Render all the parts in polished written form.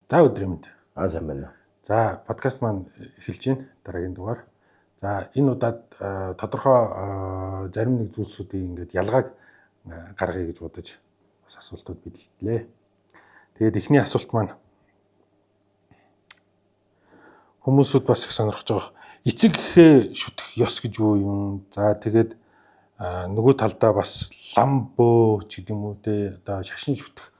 За, өдрийн мэнд. Аа, сайн байна уу. За, подкаст маань эхэлж байна. Дараагийн дугаар. За, энэ удаад тодорхой зарим нэг зүйлсүүдийг ингээд ялгааг гаргая гэж бодож бас асуултууд бэлтлээ. Тэгээд эхний асуулт маань хүмүүсүүд бас их сонирхож байгаа. Эцэг эхээ шүтэх ёс гэж юу юм? За, тэгээд нөгөө талдаа бас лам бөө ч гэдэг юм уу те, одоо шашин шүтэх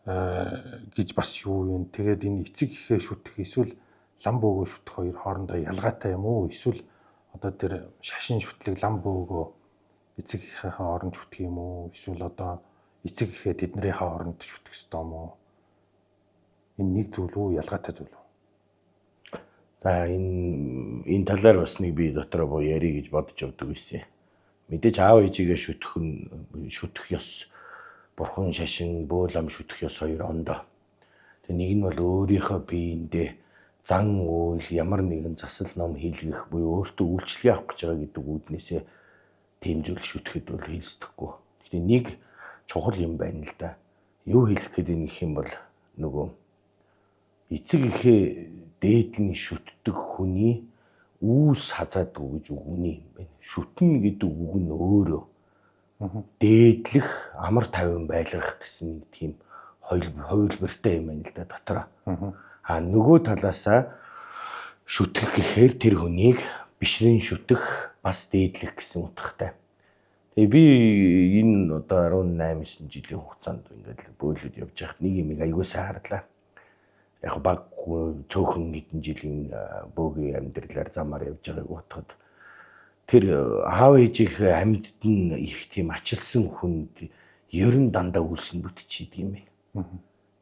гэж бас юу юм? Тэгээд энэ эцэг эхээ шүтэх эсвэл лам бөөгөө шүтэх хоёр хоорондоо ялгаатай юм уу? Эсвэл одоо тэр шашин шүтлэг лам бөөгөө эцэг эхийнхээ оронд шүтэх юм уу? Эсвэл одоо эцэг эхээ тэднэрийнхээ оронд шүтэх ёстой юм уу? Энэ нэг зүйл үү, ялгаатай зүйл үү? За, энэ талаар бас нэг би дотроо боо ярих гэж бодож явдаг байсан. Мэдээж аав ээжигээ шүтэх нь, шүтэх ёс, бурхан шашин, бөөлам шүтэх ёс хоёр ондоо. Тэгээ нэг нь бол өөрийнхөө биеиндээ зан үйл, ямар нэгэн засал ном хийлгэх буюу өөртөө үйлчлэгээ авах гэж байгаа гэдэг үүднээсээ тийм зүйл шүтгэхэд бол хийлцдэггүй. Гэхдээ нэг чухал юм байна л да. Юу хэлэх гээд юм гэх юм бол нөгөө эцэг эхээ дээдлийн шүтдэг хүний үүс хазаадгүй гэж үг үний юм байна. Шүтнэ гэдэг үг нь өөрөө дээдлэх, амар тайван байлгах гэсэн нэг тийм хувилбартай юм байна л да дотроо. А нөгөө талаасаа шүтгэх гэхээр тэр хүнийг бишрэн шүтэх, бас дээдлэх гэсэн утгатай. Тэгээ би энэ одоо 18 9 жилийн хугацаанд ингээд бөөлөд явж байхад нэг юм айгуу сайн харлаа. Яг баг цөөхөн хэдэн жилийн бөөгийн амьдралаар замаар явж байгааг бодоход тэр аав ээжийнхээ амьдд нь их тийм ачилсан хүнд ер нь дандаа үлсэн бүтчихийдэг юм байна.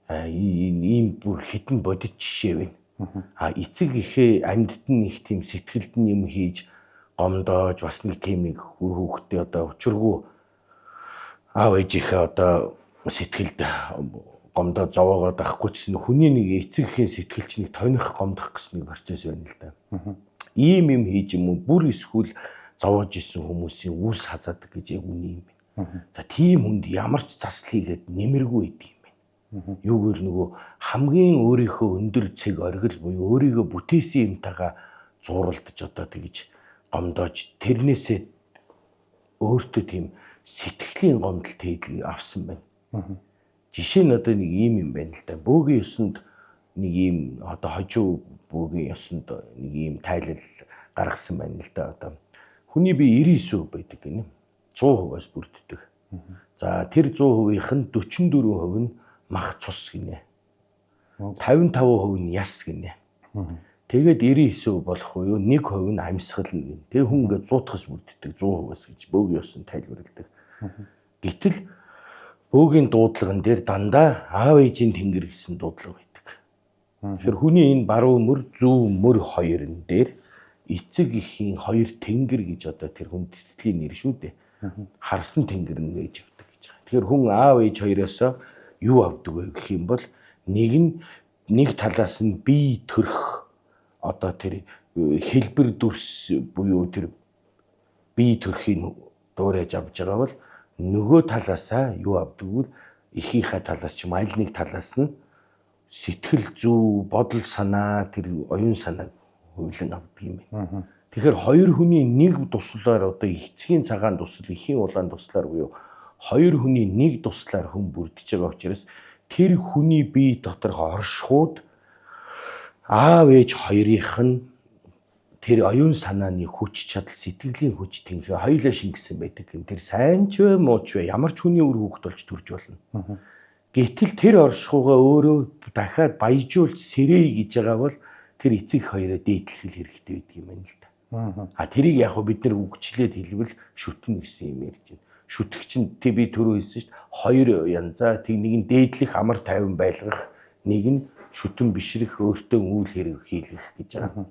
А ийм бүр хідэн бодит жишээ байна. А эцэг эхээ амьдд нь их тийм сэтгэлд нь юм хийж гомдоож, бас нэг тийм нэг үр хүүхдээ одоо учиргүй аав ээжийнхээ одоо сэтгэлд гомдоо зовоогоод авахгүй ч гэсэн хүний нэг эцэг эхийн сэтгэл чинь нэг тоних гомдох гэсэн нэг процесс байна л да. Ийм юм хийж юм уу, бүр эсвэл зовоож исэн хүмүүсийн үүс хазаадаг гэж яг үний юм байна. За, тийм хүнд ямар ч засал хийгээд нэмэргүй идэг юм байна. Юу гэвэл нөгөө хамгийн өөрийнхөө өндөр цэг оргил буюу өөрийгөө бүтээсэн юмтайгаа зууралдаж, одоо тэгж гомдоож, тэрнээсээ өөртөө тийм сэтгэлийн гомдол тэйдэл авсан байна. Жишээ нь одоо нэг ийм юм байна л да. Бөөгийн ёсонд нэг ийм одоо хожуу бөөгийн ёсонд нэг ийм тайлал гаргасан байна л да. Одоо хүний бие 99% байдаг гинэ. 100%-аас бүрддэг. За, тэр 100%-ийнх нь 44% нь мах цус гинэ. 55% нь яс гинэ. Тэгээд 99% болох буюу 1% нь амьсгал нь гинэ. Тэр хүн ингээд 100-аас бүрддэг, 100%-аас гэж бөөгийн ёсонд тайлбарладаг. Гэтэл бөөгийн дуудлаган дээр дандаа аав ээжийн тэнгэр гэсэн дуудлага байдаг. Тэгэхээр хүний энэ баруун мөр, зүүн мөр хоёрн дээр эцэг эхийн хоёр тэнгэр гэж одоо тэр хүндэтгэлийн нэр шүү дээ. Харсан тэнгэр нь гэж явдаг гэж байгаа. Тэгэхээр хүн аав ээж хоёроосоо юу авдаг вэ гэх юм бол нэг нь нэг талаас нь бие төрх, одоо тэр хэлбэр дүрс буюу тэр бие төрхийг дуурайж авч байгаа бол нөгөө талаасаа юу авдаг вэ? Эхийнхээ талаас ч юм аль нэг талаас нь сэтгэл зүй, бодол санаа, тэр оюун санааг хувилан авдаг юм байна. Тэгэхээр хоёр хүний нэг туслаар, одоо эцгийн цагаан тусал, эхийн улаан туслаар буюу хоёр хүний нэг туслаар хүн бүрдэж байгаа учраас тэр хүний бие доторх оршихуйд аав ээж хоёрынх нь тэр оюун санааны хүч чадал, сэтгэлийн хүч тэнхээ хоёулаа шингэсэн байдаг юм. Тэр сайн ч вэ, муу ч вэ, ямар ч хүний үр хүүхэд болж төрж болно. Гэтэл тэр оршихуйгаа өөрөө дахиад баяжуулж сэрээе гэж байгаа бол тэр эцэг хоёроо дээдлэх хэрэгтэй байдаг юм байна л да. А тэрийг яг бид нар үгчлээд хэлбэл шүтнэ гэсэн юм ярьж байна. Шүтэх чинь тэг би түрүү хэлсэн шүү дээ. Хоёр янзаа, тэг нэг нь дээдлэх, амар тайван байлгах, нэг нь шүтэн бишрэх, өөртөө үйл хэрэг хийлгэх гэж байгаа.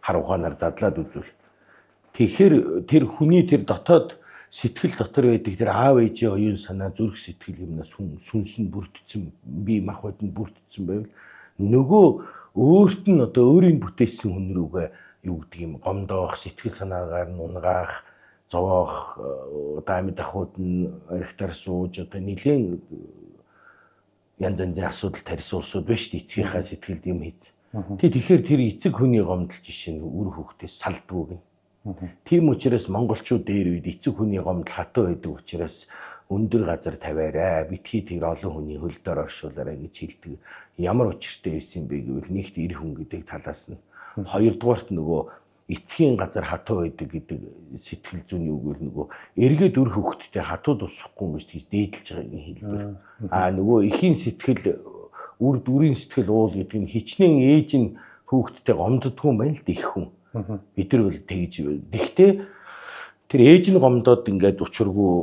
Хар ухаанаар задлаад үзвэл. Тэгэхээр тэр хүний тэр дотоод сэтгэл дотор байдаг тэр аав ээжийн оюун санаа, зүрх сэтгэл юмнаас хүн сүнс нь бүрдсэн, бие махбод нь бүрдсэн байвал нөгөө өөрт нь одоо өөрийг бүтээсэн хүн рүүгээ юу гэдэг юм гомдоох, сэтгэл санаагаар нь унгаах, зовоох, одоо амьд ахуйд нь орхитаар сууж одоо нэлээд янз янзын асуудал тарьсан улсууд байна шүү дээ. Эцгийнхаа сэтгэлд юм хийц. Тэгэхээр тэр эцэг хүний гомдол жишээ нь үр хүүхдээс салдгүй гэнэ. Тийм учраас монголчууд дээр үед эцэг хүний гомдол хатуу байдаг учраас өндөр газар тавиарай, битгий тэр олон хүний хөл дээр оршуулаарай гэж хэлдэг. Ямар учиртай байсан бэ гэвэл нэгт эр хүн гэдэг талаас нь, хоёрдугаарт нөгөө эцгийн газар хатуу байдаг гэдэг сэтгэл зүйн юу гэвэл нөгөө эргээд үр хөвгттэй хатуу тусахгүй гэж тэгж дээдэлж байгааг хэлбэр. А нөгөө эхийн сэтгэл үр дүрийн сэтгэл уул гэдэг нь хичнээн ээж нь хүүхдтэй гомддоггүй юм байна л да их хүн. Бид нар бол тэгж. Тэгтээ тэр ээж нь гомдоод ингээд учиргүй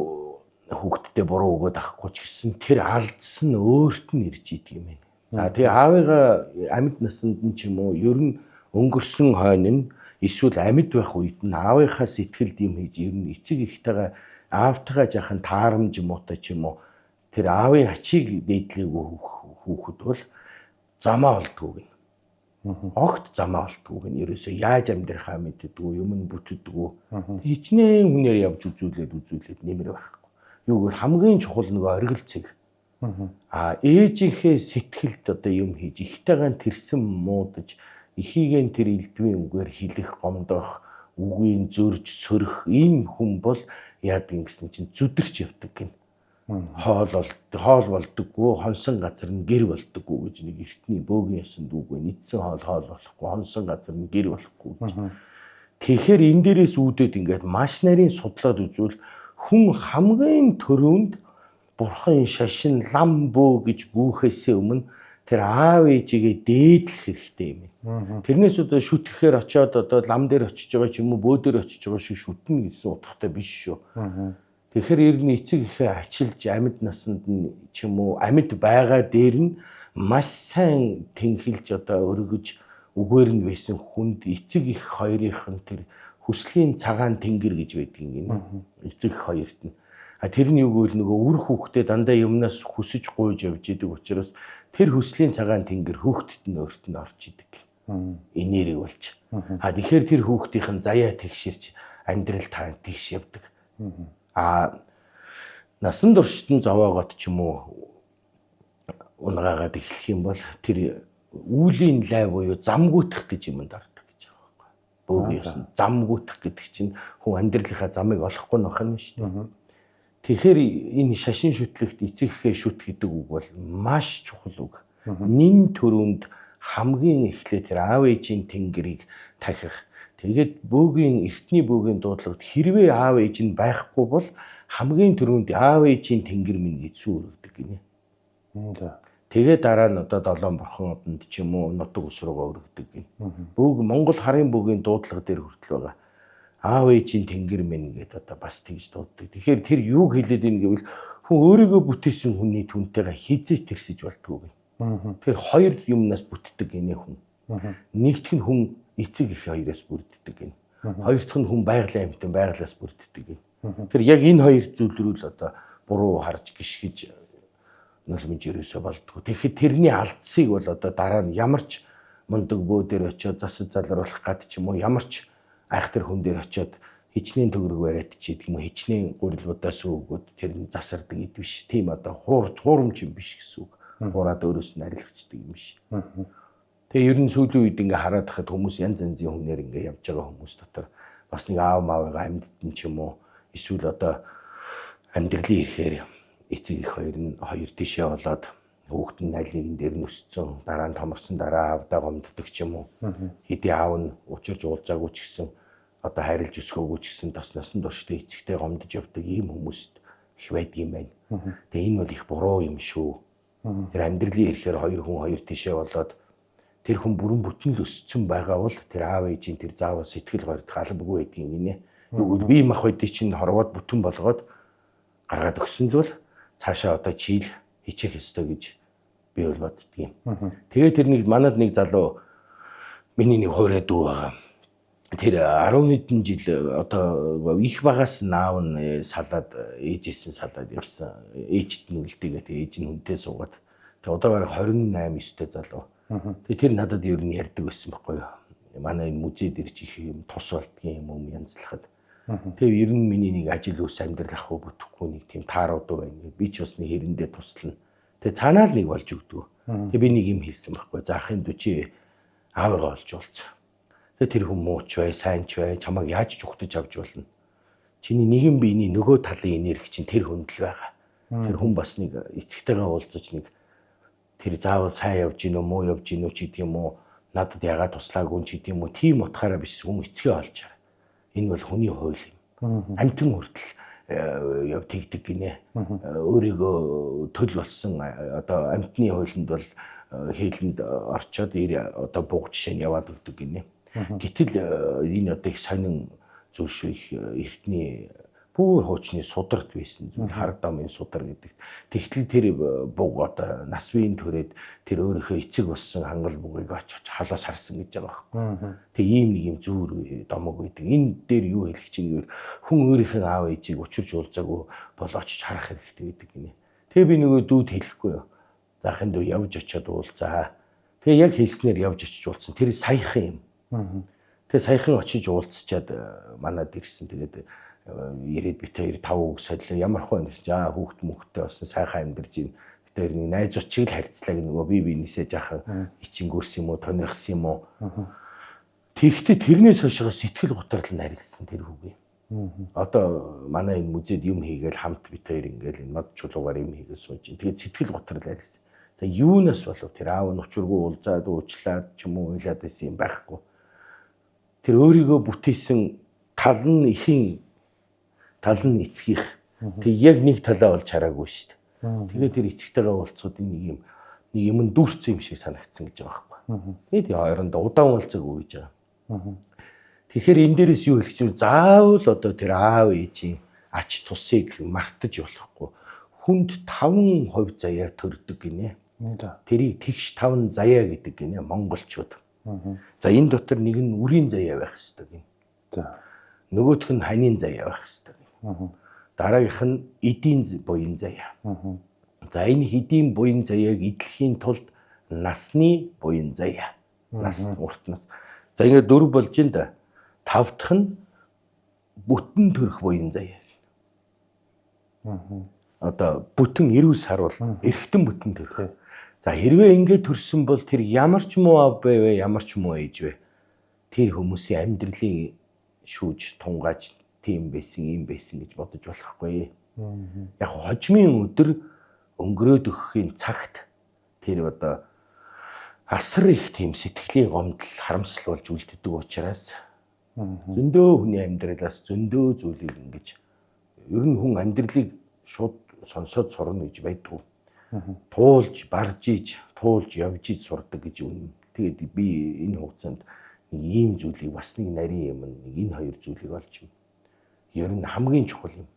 хүүхдтэй буруу өгөөд авахгүй ч гэсэн тэр алдсан нь өөрт нь ирж идэг юм байна. За тэгээ аавыгаа амьд насанд нь ч юм уу ер нь өнгөрсөн хойно нь эсвэл амьд байх үед нь аавынхаа сэтгэлд юм хийж ер нь эцэг эхтэйгээ аавтайгаа жаахан таарамж муутай ч юм уу тэр аавын ачийг дээдлээгүй хүүхэд бол замаа олдгүй гэнэ. Огт замаа олдгүй гэнэ. Ерөөсөө яаж амьдрахаа мэддэггүй, юм нь бүтдэггүй. Хичнээн хүнээр явж үзүүлээд нэмэр байхгүй. Юу гэвэл хамгийн чухал нөгөө оргил цэг. А ээжийнхээ сэтгэлд одоо юм хийж ихтэйгээ тэрсэн муудаж эхийг нь тэр элдвийн үгээр хэлэх, гомдох, үгийн зөрж сөрөх ийм хүн бол яадаг юм гэсэн чинь зүдэрч явдаг гэнэ. Хоол болдоггүй, хонсон газар нь гэр болдоггүй гэж нэг эртний бөөгийн ёсонд үг байна. Идсэн хоол хоол болохгүй, хонсон газар нь гэр болохгүй гэж. Тэгэхээр энэ дээрээс үүдээд ингээд маш нарийн судлаад үзвэл хүн хамгийн түрүүнд бурхан шашин лам бөө гэж гүүхээсээ өмнө тэр аав ээжигээ дээдлэх хэрэгтэй юм байна. Тэрнээс одоо шүтгэхээр очиод одоо лам дээр очиж байгаа ч юм уу бөө дээр очиж байгаа шиг шүтнэ гэсэн утгатай биш шүү. Тэгэхээр ер нь эцэг эхээ ачилж амьд насанд нь ч юм уу амьд байгаа дээр нь маш сайн тэнхэлж одоо өргөж үгээр нь байсан хүнд эцэг их хоёрынх нь тэр хүслийн цагаан тэнгэр гэж байдаг юм. Эцэг их хоёрт нь. А тэр нь юу гэвэл нөгөө үр хүүхдээ дандаа юмнаас хүсэж гуйж явж идэг учраас тэр хүслийн цагаан тэнгэр хүүхдэд нь өөрт нь орж идэг. Энерги болж. А тэгэхээр тэр хүүхдийнх нь заяа тэгшэрч амьдрал таа тэгш явдаг. А насан туршид нь зовоогоод ч юм уу унгаагаад эхлэх юм бол тэр үүлийн лай буюу замгүйдэх гэж юмд ордог гэж байгаа байхгүй. Бөөгийн ёс нь замгүйдэх гэдэг чинь хүн амьдралынхаа замыг олохгүй нөх юм шүү дээ. Тэгэхээр энэ шашин шүтлэгт эцэг эхээ шүт гэдэг үг бол маш чухал үг. Нин төрөнд хамгийн эхлээд тэр аав ээжийн тэнгэрийг тахих. Тэгээд бөөгийн эртний бөөгийн дуудлагад хэрвээ аав ээж нь байхгүй бол хамгийн түрүүнд аав ээжийн тэнгэр минь гэж сүү өргөдөг гинэ. За. Тэгээд дараа нь одоо долоон бурхан одонд ч юм уу нутаг ус руугаа өргөдөг гинэ. Бөөг Монгол харын бөөгийн дуудлага дээр хүртэл байгаа. Аав ээжийн тэнгэр минь гэдээ одоо бас тэгж дууддаг. Тэгэхээр тэр юуг хэлээд ийн гэвэл хүн өөрийгөө бүтээсэн хүний түнтэйгээ хизээч тэрсэж болдгоо гэнэ. Тэгэхээр хоёр юмнаас бүтдэг гинэ хүн. Нэгдэх нь хүн эцэг эх хоёроос бүрддэг гэнэ. Хоёр дахь нь хүн байгалийн амьтан байгалиас бүрддэг гэнэ. Тэгэхээр яг энэ хоёр зүйл рүү л одоо буруу харж гიშгэж нулимж ерөөсөө болдгоо. Тэгэхээр тэрний алдсыг бол одоо дараа нь ямар ч мундаг бөө дээр очиод засаж залруулах гад ч юм уу ямар ч айхтар хүн дээр очиод хичнээн төгрөг бариад ч гэдэг юм уу хичнээн гурилбудаас өгөөд тэр нь засардаг эд биш. Тийм одоо хуурамч юм биш гэсэн үг. Хуураад өөрөөс нь арилгачдаг юм биш. Тэгээ ер нь сүүлийн үед ингээ хараад хахад хүмүүс янз янзын хүнээр ингээ явж байгаа хүмүүс дотор бас нэг аав маавыгаа амьдд нь ч юм уу эсвэл одоо амьдралын ирэхээр эцэг их хоёр нь хоёр тишээ болоод хүүхэд нь аль нэгэн дээр нь өссөн дараа нь томорсон дараа аавдаа гомддог ч юм уу хэдий аав нь учирч уулзаагүй ч гэсэн одоо хайрлж өсгөөгүй ч гэсэн тос насан туршдаа эцэгтэй гомдож явдаг ийм хүмүүст их байдаг юм байна. Тэгээ энэ бол их буруу юм шүү. Тэр амьдралын ирэхээр хоёр хүн хоёр тишээ болоод тэр хүн бүрэн бүтэн л өссөн байгаа бол тэр аав ээжийн тэр заавал сэтгэл горидох албагүй байдгийг гинэ. Юу гэвэл бие махбодыг чинь хорвоод бүтэн болгоод гаргаад өгсөн л бол цаашаа одоо чийл хичээх ёстой гэж би бол боддгийн. Тэгээд тэр нэг манад нэг залуу миний нэг хувраа дүү байгаа. Тэр 10 хэдэн жил одоо их багаас наав нь салаад ээжээс нь салаад явсан. Ээжд нь үлдээгээд ээж нь хүнтэй суугаад. Тэгээд одоо бараг 28 9-тэй залуу. Тэгээд тэр надад ер нь ярьдаг байсан байхгүй юу. Манай энэ музейд ирж их юм тус болдгийн юм юм янзлахад. Тэгээ ер нь миний нэг ажил ус амьдрал ах уу бүтэхгүй нэг тийм таарууд байна. Би ч бас нэг хэрэндээ туслана. Тэгээ цаанаа л нэг болж өгдөг. Тэгээ би нэг юм хэлсэн байхгүй. За ахын дүү чи аавыгаа олж уулз. Тэгээ тэр хүн мууч бай, сайн ч бай, чамайг яаж ч ухтаж авч болно. Чиний нэгэн биений нөгөө талын энерги чинь тэр хүнд л байгаа. Тэр хүн бас нэг эцэгтэйгээ уулзаж нэг тэр заавал сайн явж гин үү, муу явж гин үү ч гэдэг юм уу, надад ягаад туслаагүй ч гэдэг юм уу, тийм утгаараа биш хүн эцгээ олж хара. Энэ бол хүний хууль юм. Амтан хүртэл яв тэгдэг гинэ. Өөрийгөө төл болсон одоо амтны хуулинд бол хийлэнд орчоод одоо буг жишээ нь яваад өгдөг гинэ. Гэтэл энэ одоо их сонин зүйл шүү, их эртний бүр хуучны сударт байсан зүйл, хар домын судар гэдэг. Тэгтэл тэр буг одоо нас биеийн төрөөд тэр өөрийнхөө эцэг болсон хангал бугийг очиж халаас харсан гэж байгаа байхгүй. Тэг ийм нэг юм зүүр домог байдаг. Энэ дээр юу хэлэх чинь гэвэл хүн өөрийнхөө аав ээжийг учирч уулзаагүй бол очиж харах хэрэгтэй гэдэг гинэ. Тэгээ би нөгөө дүүд хэлэхгүй юу. За ахын дүү явж очиод уулзаа. Тэгээ яг хэлснээр явж очиж уулзсан. Тэр саяхан юм. Тэгээ саяхан очиж уулзчаад манад ирсэн. Тэгээд ирээд бит хоёр 5 үг солилоо. Ямар хөө гэсэн чинь аа хүүхд мөхтэй болсон, сайхан амьдарч байна. Бит хоёр нэг найзууд чиг л харьцлаа гэх нөгөө би бинээсээ жаахан ичингүүрсэн юм уу, тонирхсан юм уу. Тэгэхдээ тэрнээс хойшоо сэтгэл гутрал нь арилсан тэр хүүгийн. Одоо манай энэ музейд юм хийгээл хамт бит хоёр ингээл энэ мод чулуугаар юм хийгээл сууж байна. Тэгээд сэтгэл гутрал арилсан. За юунаас болов тэр аав нь учиргүй уулзаад уучлаад ч юм уу уйлаад байсан юм байхгүй. Тэр өөрийгөө бүтээсэн тал нь ихийн, тал нь эцгийнх. Тэг яг нэг талаа болж хараагүй шүү дээ. Тэгээд тэр эцэгтэйгээ уулзахад нэг юм нэг юм дүүрсэн юм шиг санагдсан гэж байгаа байхгүй. Тэгээд хоёрондоо удаан уулзаагүй гэж байгаа. Тэгэхээр энэ дээрээс юу хэлэх чинь заавал одоо тэр аав ээжийн ач тусыг мартаж болохгүй. Хүнд 5% заяа төрдөг гинэ. Тэрийг тэгш 5 заяа гэдэг гинэ монголчууд. За энэ дотор нэг нь үрийн заяа байх ёстой гинэ. За нөгөөх нь ханийн заяа байх ёстой. Дараагийнх нь эдийн буян заяа. За энэ эдийн буян заяаг эдлэхийн тулд насны буян заяа. Нас урт нас. За ингээд 4 болж ин да. 5 дахь нь бүтэн төрөх буян заяа. Одоо бүтэн эрүүл саруул эргэтэн бүтэн төрөх. За хэрвээ ингээд төрсөн бол тэр ямар ч муу ав байвэ, ямар ч муу ээж вэ. Тэр хүмүүсийн амьдралын шүүж тунгааж тийм байсан, ийм байсан гэж бодож болохгүй. Яг хожмын өдөр өнгөрөөд өгөхийн цагт тэр одоо асар их тийм сэтгэлийн гомдол, харамсал болж үлддэг учраас зөндөө хүний амьдралаас зөндөө зүйлийг ингэж ер нь хүн амьдралыг шууд сонсоод сурна гэж байдгүй. Туулж, барж иж, туулж явж иж сурдаг гэж үнэн. Тэгээд би энэ хугацаанд нэг ийм зүйлийг бас нэг нарийн юм нэг энэ хоёр зүйлийг олж юм. Ер нь хамгийн чухал юм.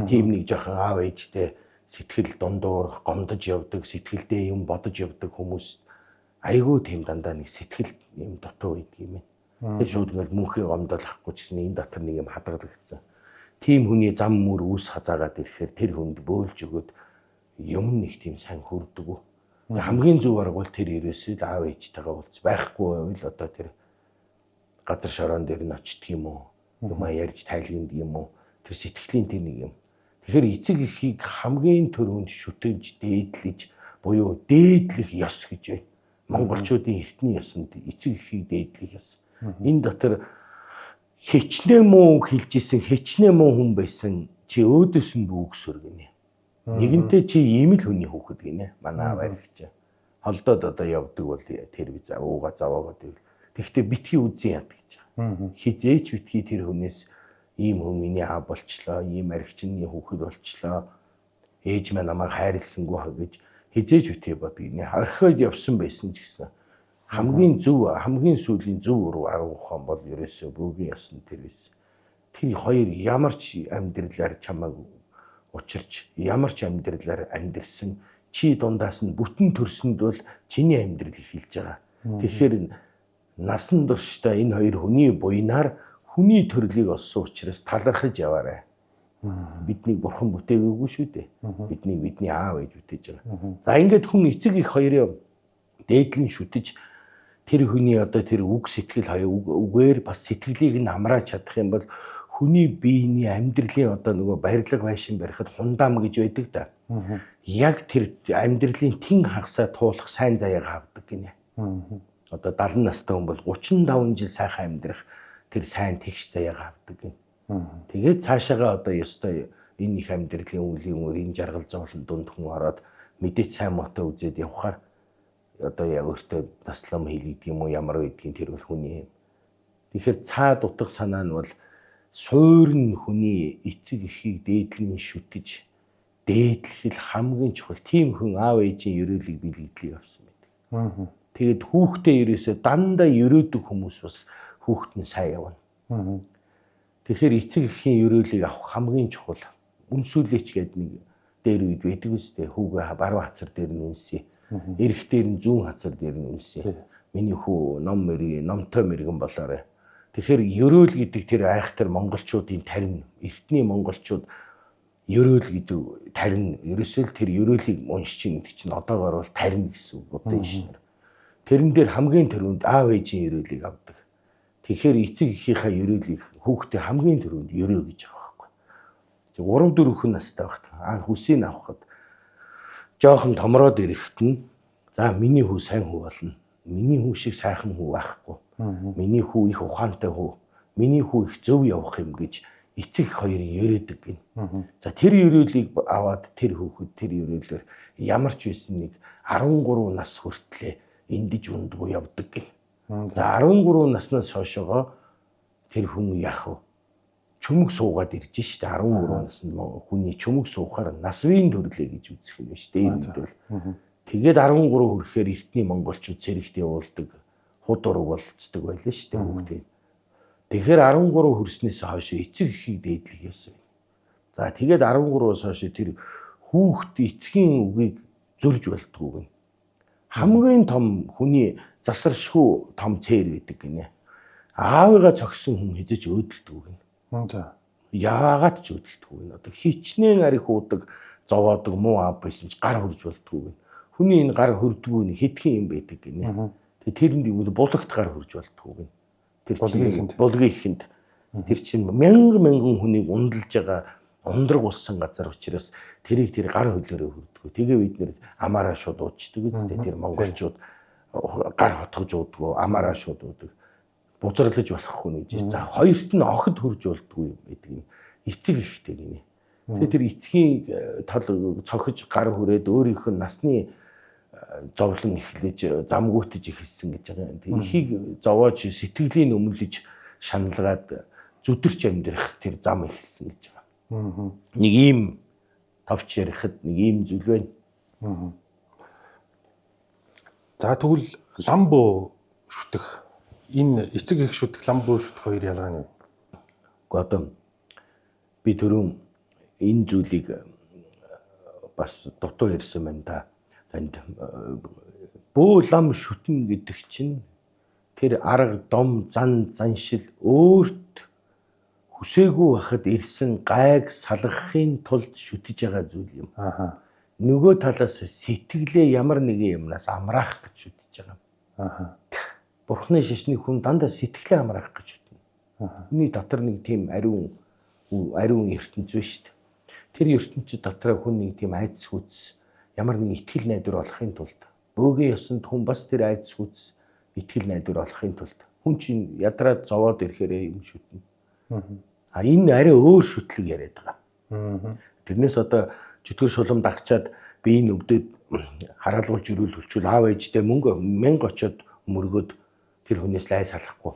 Тийм нэг жоохон аав ээжтэй сэтгэл дундуур гомдож явдаг, сэтгэлдээ юм бодож явдаг хүмүүс айгүй тийм дандаа нэг сэтгэл юм дутуу байдаг юм. Тэр шууд ингээл мөнхийн гомдол ахгүй ч гэсэн энэ дотор нэг юм хадгалагдсан. Тийм хүний зам мөр үүс хазаагаад ирэхээр тэр хүнд бөөлж өгөөд юм нэг тийм сайн хүрдэг. Тэг хамгийн зөв арга бол тэр ерөөсөө л аав ээжтэйгээ уулз байхгүй байвал одоо тэр газар шороон дээр нь очдөг юм уу? Юмаа ярьж тайлгнадаг юм уу? Тэр сэтгэлийн тэр нэг юм. Тэгэхээр эцэг эхийг хамгийн түрүүнд шүтэж, дээдлэж буюу дээдлэх ёс гэж байна. Монголчуудын эртний ёсонд эцэг эхийг дээдлэх ёс. Энэ дотор хичнээн муу үг хэлж исэн, хичнээн муу хүн байсан чи өөдөөс нь үг сөргөнэ. Нэгэнтээ чи ийм л хүний хүүхэд гинэ. Манай аав аригч. Холдоод одоо явдаг бол тэр би за ууга заваагаад ивэл. Тэгэхдээ битгий үзэн яд гэж байгаа. Хизээч битгий тэр хүнээс ийм хүн миний аав болчлоо, ийм аригчны хүүхэд болчлоо. Ээж маань намайг хайрласангүй ха гэж хизээч битгий бод гинэ. Орхиод явсан байсан ч гэсэн хамгийн зөв, хамгийн сүүлийн зөв арга ухаан бол ерөөсөө бөөгийн ёсон тэр байсан. Тэр хоёр ямар ч амьдралаар чамайг учирч, ямар ч амьдралаар амьдрсан чи дундаас нь бүтэн төрсөнд бол чиний амьдрал эхэлж байгаа. Тэгэхээр насан туршдаа энэ хоёр хүний буйнаар хүний төрлийг олсон учраас талархаж яваарай. Биднийг бурхан бүтээгээгүй шүү дээ. Биднийг бидний аав ээж бүтээж байгаа. За ингээд хүн эцэг их хоёрын дээдлэн шүтэж тэр хүний одоо тэр үг сэтгэл хоёр үгээр бас сэтгэлийг нь хамрааж чадах юм бол хүний биений амьдралын одоо нөгөө барилга байшин барихад хундаам гэж байдаг да. Яг тэр амьдралын тэн хагасаа туулах сайн заяагаа авдаг гинэ. Одоо 70 настай хүн бол 35 жил сайхан амьдрах тэр сайн тэгш заяагаа авдаг гинэ. Тэгээд цаашаага одоо ёстой энэ их амьдралын үлийн үр энэ жаргал зовлон дунд хүн ороод мэдээч сайн муутай үзээд явхаар одоо яг өөртөө таслам хийлэгдэг юм уу ямар байдгийг тэр бол хүний юм. Тэгэхээр цаад утга санаа нь бол суурь нь хүний эцэг эхийг дээдлэн шүтэж дээдлэх л хамгийн чухал. Тийм хүн аав ээжийн ерөөлийг биелэгдлийг авсан байдаг. Тэгээд хүүхдээ ерөөсөө дандаа ерөөдөг хүмүүс бас хүүхэд нь сайн явна. Тэгэхээр эцэг эхийн ерөөлийг авах хамгийн чухал. Үнсүүлээч гэдэг нэг дээр үед байдаг үстэй. Хүүгээ баруун хацар дээр нь үнсье. Эрх дээр нь зүүн хацар дээр нь үнсье. Миний хүү ном мэрэг, номтой мэрэгэн болоорой. Тэгэхээр ерөөл гэдэг тэр айхтар монголчуудын тарин, эртний монголчууд ерөөл гэдэг тарин, ерөөсөө л тэр ерөөлийг уншиж ийн гэдэг чинь одоогоор бол тарин гэсэн үг одоо шнэр. Тэрэн дээр хамгийн түрүүнд аав ээжийн ерөөлийг авдаг. Тэгэхээр эцэг эхийнхээ ерөөлийг хүүхдээ хамгийн түрүүнд ерөө гэж байгаа байхгүй. 3 4 хүн настай байхад анх үсийг авахад жоохон томроод ирэхэд нь за миний хүү сайн хүү болно. Миний хүү шиг сайхан хүү байхгүй. Миний хүү их ухаантай хүү. Миний хүү их зөв явах юм гэж эцэг их хоёрын ерөөдөг гин. За тэр ерөөлийг аваад тэр хүүхэд тэр ерөөлөөр ямар ч байсан нэг 13 нас хүртлээ эндэж ундгүй явдаг гин. За 13 наснаас хойшоогоо тэр хүн яах вэ? Чөмөг суугаад ирж штэ 13 наснд хүний чөмөг суухаар насвын төрлөө гэж үзэх юм байна штэ. Энэ үед бол тэгээд 13 хүрэхээр эртний монголчууд цэрэгт явуулдаг, худ ураг болцдог байлаа штэ хүүхдээ. Тэгэхээр 13 хүрснээс хойш эцэг эхийг дээдлэх ёстой. За тэгээд 13-аас хойш тэр хүүхд эцгийн үгийг зөрж болдгоо гэнэ. Хамгийн том хүний засаршгүй том цээр гэдэг гинэ. Аавыгаа цогсон хүн хэзээ ч өөдөлдгөө гинэ. За. Яагаад ч өөдөлдгөө гинэ. Одоо хичнээн арих уудаг, зовоодог муу аав байсан ч гар хөрж болдгоо гинэ. Хүний энэ гар хөрдгүү нэг хэдхэн юм байдаг гинэ. Тэгээ тэрэнд юу булагт гар хөрж болдгоо гинэ. Тэр чинь булгийн ихэнд тэр чинь мянган мянган хүнийг ундалж байгаа ундраг болсон газар учраас тэрийг тэр гар хөлөөрөө хөрдгөө. Тэгээ бид нэр амаараа шууд уучдаг үстэй. Тэр монголчууд гар хотгож уудгөө, амаараа шууд уудаг. Бузарлаж болохгүй нэг. За хоёрт нь охид хөрж болдгоо юм байдаг юм. Эцэг ихтэй гинэ. Тэгээ тэр эцгийн тал цохиж гар хүрээд өөрийнх нь насны зовлон эхлэж замгуутаж эхэлсэн гэж байгаа юм. Тэгээ ихийг зовоож сэтгэлийн өмлөж шаналгаад зүдэрч амьдрах тэр зам эхэлсэн гэж байгаа. Нэг ийм товч ярихад нэг ийм зүйл байна. За тэгвэл лам бөө шүтэх энэ эцэг их шүтэх лам бөө шүтэх хоёр ялгаа нь юу? Гэхдээ одоо би түрүүн энэ зүйлийг бас дутуу ярьсан байна да. Танд бөө лам шүтэн гэдэг чинь тэр арга дом зан заншил өөрт хүсээгүй байхад ирсэн гайг салгахын тулд шүтэж байгаа зүйл юм. Аха. Нөгөө талаас сэтгэлээ ямар нэгэн юмнаас амраах гэж шүтэж байгаа юм. Аха. Бурхны шашны хүн дандаа сэтгэлээ амраах гэж шүтнэ. Хүний дотор нэг тийм ариун ариун ертөнц биш шүү дээ. Тэр ертөнцид дотроо хүн нэг тийм айдас хүч ямар нэгэн итгэл найдвар олохын тулд бөөгийн ёсонд хүн бас тэр айдас хүч итгэл найдвар олохын тулд хүн чинь ядраад зовоод ирэхээрээ юм шүтнэ. А энэ арай өөр шүтлэг яриад байгаа. Тэрнээс одоо чөтгөр шулам дагчаад би энэ өвдөд хараалгуулж ирүүл хөлчүүл аав ээжтэй мөнгө мянга очиод мөргөөд тэр хүнээс лай салахгүй.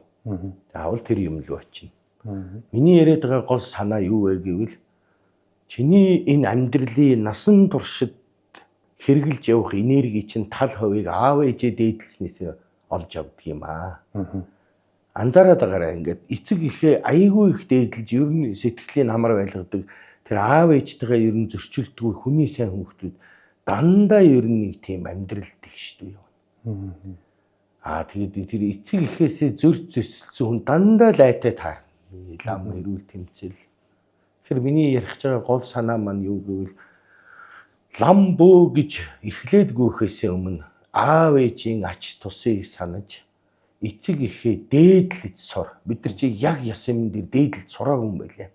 Заавал тэр юм л очино. Миний яриад байгаа гол санаа юу вэ гэвэл чиний энэ амьдралын насан туршид хэрэгжилж явах энерги чинь тал хувийг аав ээжээ дээдэлснээсээ олж авдаг юм аа. Анзаараад байгаарай, ингээд эцэг ихээ айгүй их дээдэлж ер нь сэтгэлийн амар байлгадаг тэр аав ээжтэйгээ ер нь зөрчилдөггүй хүний сайн хүүхдүүд дандаа ер нь нэг тийм амьдрал тэгшдэг юм. Аа тэгээд тэр эцэг ихээсээ зөрч зөсөлсөн хүн дандаа лайтай таар. Лам эрүүл тэмцэл. Тэгэхээр миний ярих байгаа гол санаа маань юу гэвэл лам бөө гэж эхлээд гүйхээсээ өмнө аав ээжийн ач тусыг санаж эцэг ихээ дээдлэж сур. Бид нар чи яг яс юм дээр дээдлж сураагүй юм байлээ.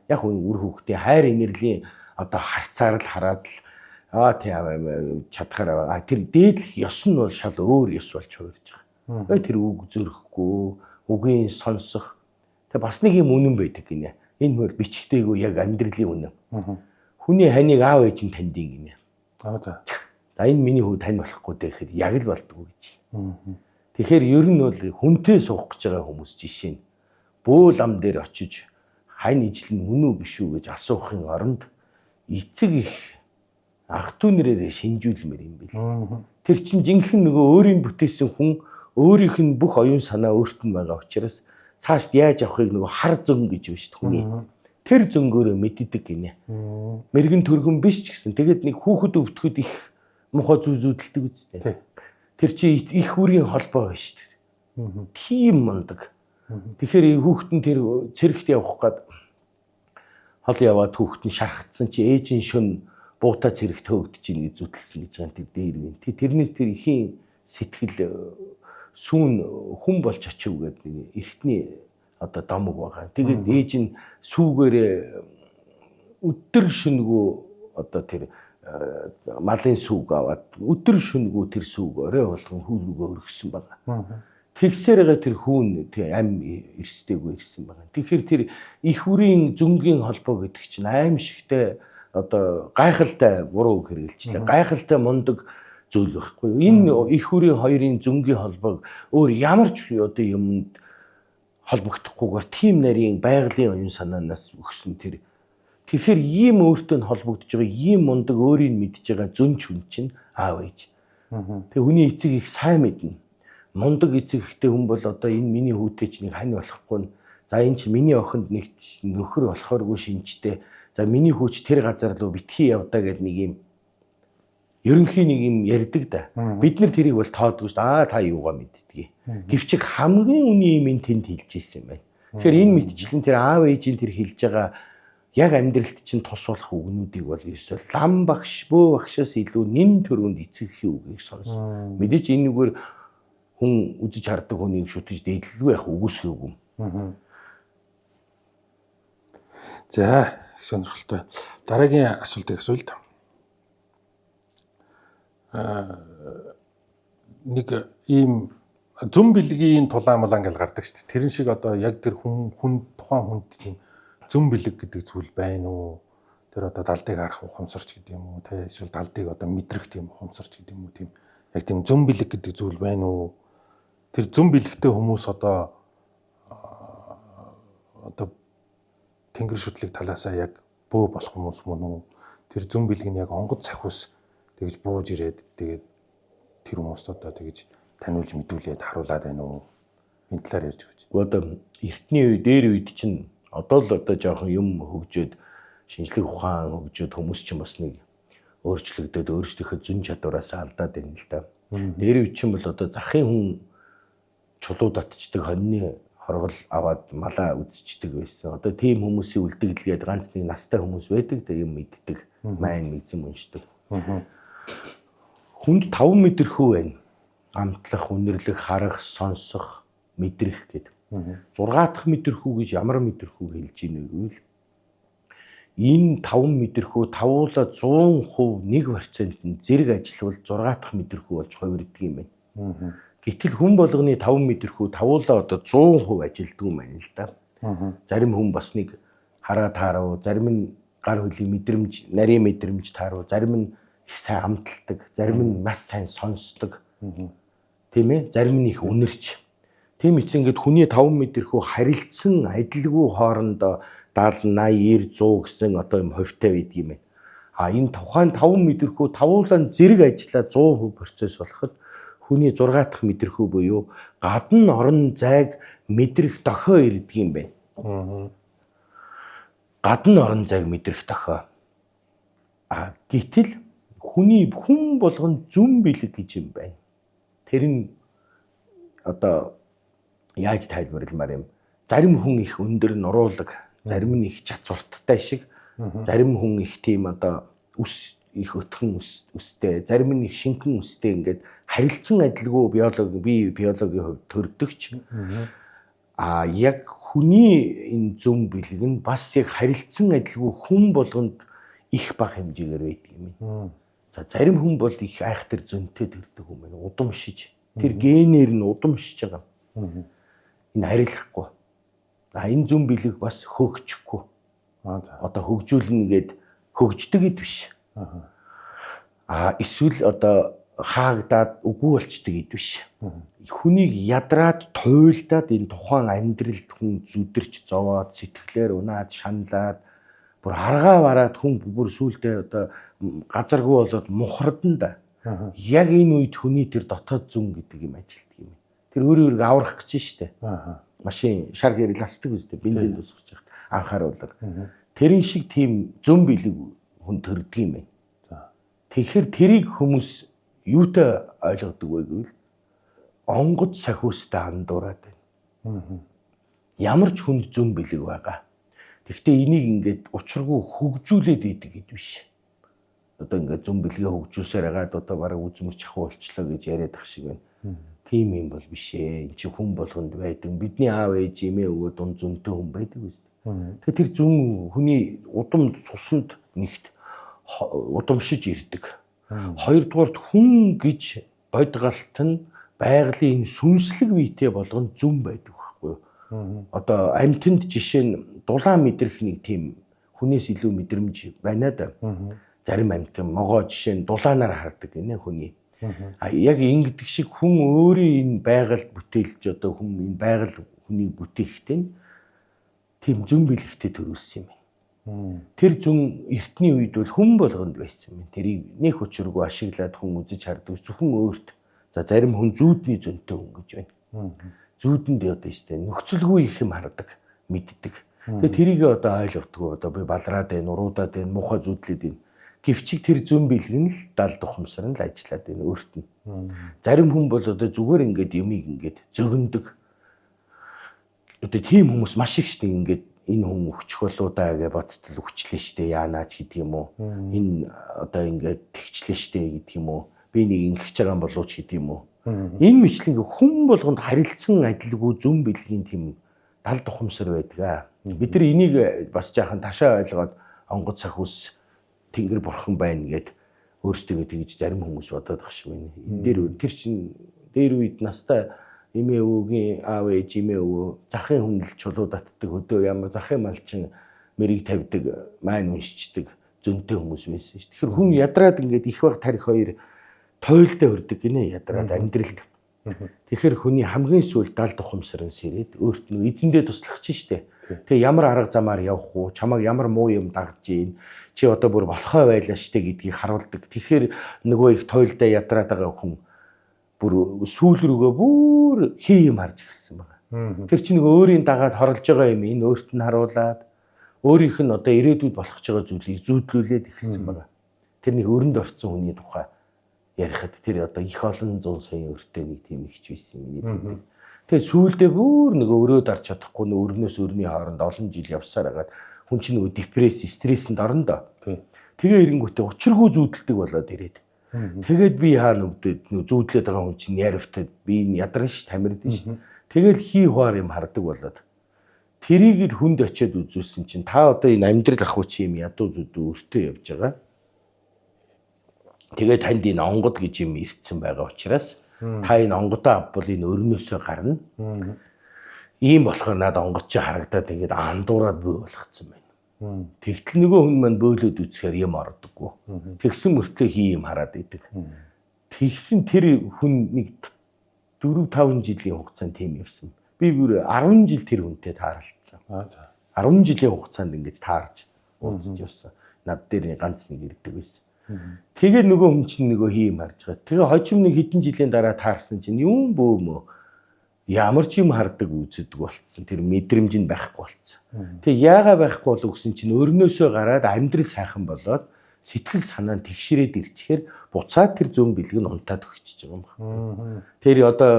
Яг үр хүүхдээ хайр инэрлийн одоо харцаар л хараад л Аа тийм чадхаар аа тэр дээдлэх ёс нь бол шал өөр ёс болж хувирж байгаа. Тэр үг зөрөхгүй, үгийн сонсох. Тэг бас нэг юм үнэн байдаг гинэ. Энэ бол бичгтээгүй яг амьдралын үнэн. Хүний ханийг аав ээж нь тандин гинэ. Аа за. За энэ миний хүү тань болохгүй дээ гэхэд яг л болдгоо гэж. Тэгэхээр ер нь бол хүнтэй суух гэж байгаа хүмүүс жишээ нь бөөл ам дээр очиж хань ижил нь үнэн үү биш үү гэж асуухын оронд эцэг их ах トゥ нарээрээ шинжүүлмээр юм бэл. Тэр чинь жинхэнэ нөгөө өөрийн бүтээсэн хүн өөрийнх нь бүх оюун санаа өөрт нь байгаа учраас цаашд яаж явахыг нөгөө хар зөн гэж байна шүү дээ хүний. Тэр зөнгөөрөө мэддэг гинэ. Мэргэн төргөн биш ч гэсэн тэгээд нэг хүүхэд өвдөхөд их мухаа зүү зүүдэлдэг үстэй. Тэр чи их үрийн холбоо байна шүү дээ. Тийм мундаг. Тэгэхээр хүүхэд нь тэр цэрэгт явах гад хол яваад хүүхэд нь шархацсан чи ээж нь шөн буута цэрэгт хөөгдөж ийн гэж зүтэлсэн гэж байгаа тэр дээр үн. Тэрнээс тэр ихийн сэтгэл сүүн хүн болж очив гэдэг нэг эртний одоо домог байгаа. Тэгээд ээж нь сүүгээрээ өдөр шөнөгөө одоо тэр малын сүг аваад өдөр шөнөгөө тэр сүг орой болгон хүү рүүгээ өргөсөн байгаа. Тэгсээр байгаа тэр хүүн тэр ам эрсдэггүй ирсэн байгаа. Тэгэхээр тэр их үрийн зөнгийн холбоо гэдэг чинь аимшигтай одоо гайхалтай буруу үг хэрэгжилчлээ. Гайхалтай мундаг зүйл байхгүй. Энэ их үрийн хоёрын зөнгийн холбоог өөр ямар ч одоо юмд холбогдохгүйгээр тийм нарийн байгалийн оюун санаанаас өгсөн тэр. Тэгэхээр ийм өөртөө нь холбогдож байгаа ийм мундаг өөрийг мэдж байгаа зөнч хүн чинь аав ээж. Тэг хүний эцэг их сайн мэднэ. Мундаг эцэг ихтэй хүн бол одоо энэ миний хүүтэй ч нэг хань болохгүй. За энэ чи миний охинд нэг нөхөр болохооргүй шинжтэй. За миний хүүч тэр газар руу битгий явдаа гэд нэг юм ерөнхий нэг юм ярьдаг да. Бид нар тэрийг бол тоодгүй шүү дээ. Аа та юугаа мэддгийг. Гэвч хамгийн үний юм тэнд хэлж ирсэн юм байна. Тэгэхээр энэ мэтчлэн тэр аав ээжийн тэр хэлж байгаа яг амьдралд чинь тус болох үгнүүдийг бол ерөөсөө лам багш бөө багшаас илүү нэн төрөнд эцэг эхийн үгийг сонс. Мэдээч энэ нүгээр хүн үзэж хардаг хүнийг шүтэж дээдлэлгүй яг үгүйсгээгүй юм. За их сонирхолтой. Дараагийн асуултыг асууя л да. Нэг ийм зүм бэлгийн тулаан мулаан гэж гардаг шүү дээ. Тэрэн шиг одоо яг тэр хүн тухайн хүнд тийм зүм бэлэг гэдэг зүйл байна уу? Тэр одоо далдыг харах ухамсарч гэдэг юм уу? Тэ эсвэл далдыг одоо мэдрэх тийм ухамсарч гэдэг юм уу? Тийм яг тийм зүм бэлэг гэдэг зүйл байна уу? Тэр зүм бэлэгтэй хүмүүс одоо тэнгэр шүтлэг талаасаа яг бөө болох хүмүүс мөн үү? Тэр зүм бэлэг нь яг онгоц цахиус тэгж бууж ирээд тэгээд тэр хүмүүст одоо тэгж таниулж мэдүүлээд харуулад байна уу? Энэ талаар ярьж өгч. Гэхдээ одоо эртний үе дээр үед чинь одоо л одоо жоохон юм хөгжөөд шинжлэх ухаан хөгжөөд хүмүүс чинь бас нэг өөрчлөгдөд өөрсдийнхөө зөн чадвараас алдаад байна л да. Дээр үе чинь бол одоо захын хүн чулуу татчдаг хоньны хоргол аваад малаа үзчихдэг байсан. Одоо тийм хүмүүсийн үлдэгдэлгээд ганц нэг настай хүмүүс байдаг. Тэг юм мэддэг, майн мэдсэн уншдаг. Хүнд 5 мэдрэхүү байна. Амтлах, үнэрлэх, харах, сонсох, мэдрэх гэдэг. 6 дахь мэдрэхүү гэж ямар мэдрэхүү хэлж ийнэ гэвэл энэ 5 мэдрэхүү тавуулаа 100% 1% нь зэрэг ажиллавал 6 дахь мэдрэхүү болж хувирдаг юм байна. Гэтэл хүн болгоны 5 мэдрэхүү тавуулаа одоо 100% ажилддаг юм байна л да. Зарим хүн бас нэг хараа таарав, зарим нь гар хөлийн мэдрэмж, нарийн мэдрэмж таарав, зарим нь их сайн амталдаг, зарим нь маш сайн сонсдог. Тийм ээ? Зарим нь их үнэрч. Тийм эцэн ингээд хүний 5 мэдрэхүү харилцсан адилгүй хоорондоо 70, 80, 90, 100 гэсэн одоо юм хувьтай байдаг юм байна. А энэ тухайн 5 мэдрэхүү тавуулаа зэрэг ажиллаа 100% процесс болоход хүний 6 дахь мэдрэхүү буюу гадна орон зайг мэдрэх дохио ирдэг юм байна. Гадна орон зайг мэдрэх дохио. А гэтэл хүний хүн болгон зүм бэлэг гэж юм байна. Тэр нь одоо яаж тайлбарламаар юм. Зарим хүн их өндөр нуруулаг, зарим нь их чацварттай шиг, зарим хүн их тийм одоо үс их өтгөн өстэй, зарим нь их шингэн өстэй ингээд харилцан адилгүй биологи бие биологийн хувьд төрдөгч. А яг хүний энэ зүм бэлэг нь бас яг харилцан адилгүй хүн болгонд их бага хэмжээгээр байдаг юм. За зарим хүн бол их айхтар зөнтэй төрдөг хүн байна. Удамшиж. Тэр генээр нь удамшиж байгаа. Энэ арилахгүй. А энэ зөн бэлэг бас хөгжихгүй. Одоо хөгжүүлнэ гээд хөгждөг гэд биш. А эсвэл одоо хаагдаад үгүй болчдөг гэд биш. Хүнийг ядраад туйлдаад энэ тухайн амьдралд хүн зүдэрч зовоод сэтгэлээр унаад шаналаад бүр аргаа бараад хүн бүр сүулдэ одоо газаргүй болоод мухардан да. Яг энэ үед хүний тэр дотоод зүн гэдэг юм ажилтдаг юм. Тэр өөрөө өөрийгөө аврах гэж штэ. Машин шар гэрэл асдаг үстэй бензин тусгаж яхад анхааруулга. Тэрэн шиг тийм зүн бэлэг хүн төрдөг юм байна. Тэгэхээр тэрийг хүмүүс юутай ойлгодог вэ гэвэл онгод сахиустай андуураад байна. Ямар ч хүнд зүн бэлэг байгаа. Тэгэхдээ энийг ингээд учиргүй хөгжүүлээд идэг гэд биш. Одоо ингээд зүн бэлгээ хөгжүүлсээр хагаад одоо бараг үзмэр чахуу болчлоо гэж яриад ах шиг байна. Тийм юм бол биш ээ. Энд чи хүн болгонд байдаг. Бидний аав ээж эмээ өвөө дунд зөнтэй хүн байдаг үст. Тэгэхээр тэр зүн хүний удам цуснд нэгт удамшиж ирдэг. Хоёрдугаарт хүн гэж бодгалт нь байгалийн энэ сүнслэг биетэй болгон зүн байдаг байхгүй юу? Одоо амьтанд жишээ нь дулаан мэдрэх нэг тийм хүнээс илүү мэдрэмж байна да. Зарим амьтан могоо жишээ нь дулаанаар хардаг гинэ хүний. А яг ингэдэг шиг хүн өөрийн энэ байгальд бүтээлж одоо хүн энэ байгаль хүнийг бүтээхдээ нь тийм зүн бэлэгтэй төрүүлсэн юм байна. Тэр зүн эртний үед бол хүн болгонд байсан юм. Тэрийг нэг учиргүй ашиглаад хүн үзэж хардаг зөвхөн өөрт. За зарим хүн зүүдний зөнтэй хүн гэж байна. Зүүдэнд одоо штэ нөхцөлгүй их юм хардаг, мэддэг. Тэгээ тэрийг одоо ойлгохгүй одоо би балраад байна, уруудаад байна, муухай зүүдлээд байна. Гэвч тэр зүүн бэлэг нь л далд ухамсар нь л ажиллаад байна өөрт нь. Зарим хүн бол одоо зүгээр ингээд юмыг ингээд зөгнөдөг. Одоо тийм хүмүүс маш их штэ ингээд энэ хүн өгчих болоо да гэж бодтол өгчлээ штэ яанаач гэдэг юм уу. Энэ одоо ингээд тэгчлээ штэ гэдэг юм уу. Би нэг ингэх гэж байгаа юм болов ч гэдэг юм уу. Энэ мэтлэн хүн болгонд харилцан адилгүй зүүн бэлгийн тийм далд ухамсар байдаг аа. Бид нар энийг бас жаахан ташаа ойлгоод онгод сахиус тэнгэр бурхан байна гэд өөрсдөө тэгж зарим хүмүүс бодоод ах шиг байна. Энэ дээр тэр чин дээр үед настай эмээ өвөгийн аав ээж эмээ өвөө захын хүн л чулуу татдаг хөдөө ямар захын малчин мэрийг тавьдаг маань уншичдаг зөнтэй хүмүүс байсан шүү. Тэгэхээр хүн ядраад ингээд их баг тарих хоёр туйлдаа өрдөг гинэ ядраад амьдралд. Тэгэхээр хүний хамгийн сүүлд далд ухамсар нь сэрээд өөрт нь эзэндээ туслах чинь штэ. Тэгээ ямар арга замаар явах уу, чамайг ямар муу юм дагж гин, чи одоо бүр болохоо байлаа штэ гэдгийг харуулдаг. Тэгэхээр нөгөө их туйлдаа ядраад байгаа хүн бүр сүүл рүүгээ бүр хий юм харж эхэлсэн байгаа. Тэр чинь нөгөө өөрийн дагаад хорлож байгаа юм энэ өөрт нь харуулад өөрийнх нь одоо ирээдүйд болох ч байгаа зүйлийг зүүдлүүлээд эхэлсэн байгаа. Тэр нэг өрөнд орцсон хүний тухай ярихад тэр одоо их олон зуун саяын өртөө нэг тийм ихч байсан миний тэмдэг. Тэгээ сүүлдээ бүр нөгөө өрөө дарч чадахгүй нөгөө өрнөөс өрний хооронд олон жил явсаар хагаад хүн чинь нөгөө депресс, стрессэнд орно доо. Тэгээ эренгүүтээ учиргүй зүүдэлдэг болоод ирээд. Тэгээд би хаана өвдөд нөгөө зүүдлээд байгаа хүн чинь нервтэй би энэ ядарна ш, тамирдэн ш. Тэгэл хий хуваар юм хардаг болоод. Тэрийг л хүнд очиад үзүүлсэн чинь та одоо энэ амьдрал ах чи юм ядуу зүдүү өртөө явж байгаа. Тэгээ танд энэ онгод гэж юм ирсэн байгаа учраас та энэ онгодоо авбал энэ өрнөөсөө гарна. Ийм болохоор надад онгод чи харагдаад ингээд андуураад бий болгоцсон байна. Тэгтэл нөгөө хүн маань бөөлөд үзэхээр юм ордоггүй. Тэгсэн мөртлөө хий юм хараад идэг. Тэгсэн тэр хүн нэг 4 5 жилийн хугацаанд тийм явсан. Би бүр 10 жил тэр хүнтэй тааралдсан. 10 жилийн хугацаанд ингэж таарч уулзаж явсан. Над дээр ганц нэг ирдэг байсан. Тэгээ нөгөө хүн чинь нөгөө хий юм харж байгаа. Тэгээ хожим нэг хэдэн жилийн дараа таарсан чинь юм бөөмөө ямар ч юм хардаг үздэг болцсон. Тэр мэдрэмж нь байхгүй болцсон. Тэгээ яага байхгүй болов гэсэн чинь өрнөөсөө гараад амьдрал сайхан болоод сэтгэл санаа нь тэгшрээд ирчихээр буцаад тэр зүүн бэлэг нь унтаад өгчөж байгаа юм байна. Тэр одоо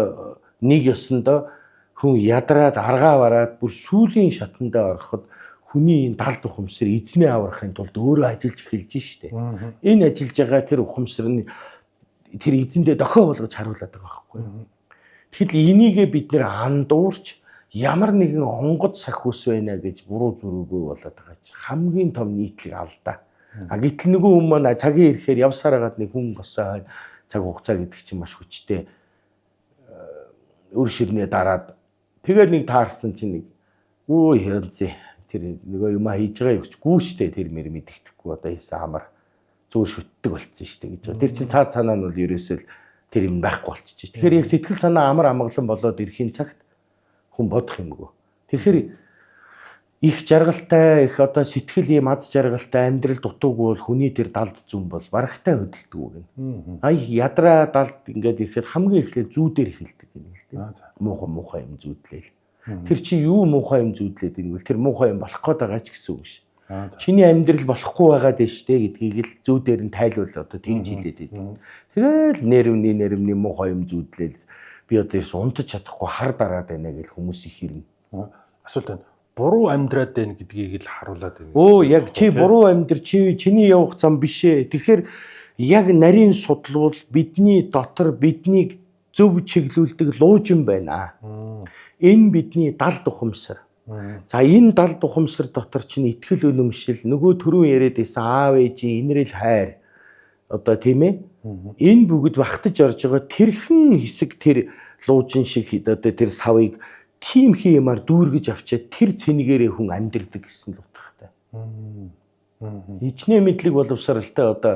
нэг ёсондоо хүн ядраад аргаа бараад бүр сүүлийн шатандаа ороход хүний энэ далд ухамсар эзнээ аврахын тулд өөрөө ажиллаж эхэлж штэ. Энэ ажиллаж байгаа тэр ухамсар нь тэр эзэндээ дохио болгож харуулад байгаа байхгүй юу? Тэгэхэл энийгээ бид нэр андуурч ямар нэгэн онгод сахиус байна гэж буруу зүрүүгөө болоод байгаа чи хамгийн том нийтлэг алдаа. А гэтэл нөгөө хүн маань цагийн ирэхээр явсаар хагаад нэг хүн болсон хойно цаг хугацаа гэдэг чинь маш хүчтэй өр ширнээ дараад тэгээд нэг таарсан чинь нэг өө янзын тэр нөгөө юм хийж байгаа юм ч гүү штэ тэр мэр мэддэхгүй одоо хийсэн амар зүгээр шүтдэг болцсон штэ гэж. Тэр чинь цаад санаа нь бол ерөөсөө л тэр юм байхгүй болчихж. Тэгэхээр яг сэтгэл санаа амар амгалан болоод ирэхийн цагт хүн бодох юмгүй. Тэгэхээр их жаргалтай, их одоо сэтгэл ийм аз жаргалтай амьдрал дутуугүй бол хүний тэр далд зүүн бол барагтай хөдөлдөг гэнэ. А их ядраа далд ингээд ирэхэд хамгийн эхлээд зүүдээр эхэлдэг гэнэ л дээ. Муухай юм зүүдлээл. Тэр чи юу муухай юм зүүдлээд ийм бол тэр муухай юм болох гээд байгаа ч гэсэн үг ш. Чиний амьдрал болохгүй байгаа дээ штэ гэдгийг л зүүдээр нь тайлбал одоо тэгж хэлээд байдаг. Тэгэл нэрвний муухай юм зүүдлээл би одоо ерөөс унтаж чадахгүй хар дараад байна гэж хүмүүс их хэрнэ. Асуулт байна. Буруу амьдраад байна гэдгийг л харуулад байна. Өө яг чи буруу амьдр, чи чиний явах зам биш ээ. Тэгэхээр яг нарийн судлуул бидний дотор биднийг зөв чиглүүлдэг луужин байна. Энэ бидний далд ухамсар. За энэ далд ухамсар дотор чинь итгэл үнэмшил, нөгөө түрүүн яриад байсан аав ээжийн инрэл хайр одоо тийм ээ. Энэ бүгд багтаж орж байгаа тэрхэн хэсэг тэр луужин шиг одоо тэр савыг тийм хиймаар дүүргэж авчиад тэр цэнэгээрээ хүн амьдрдаг гэсэн л утгатай. Ичнээ мэдлэг боловсралтай одоо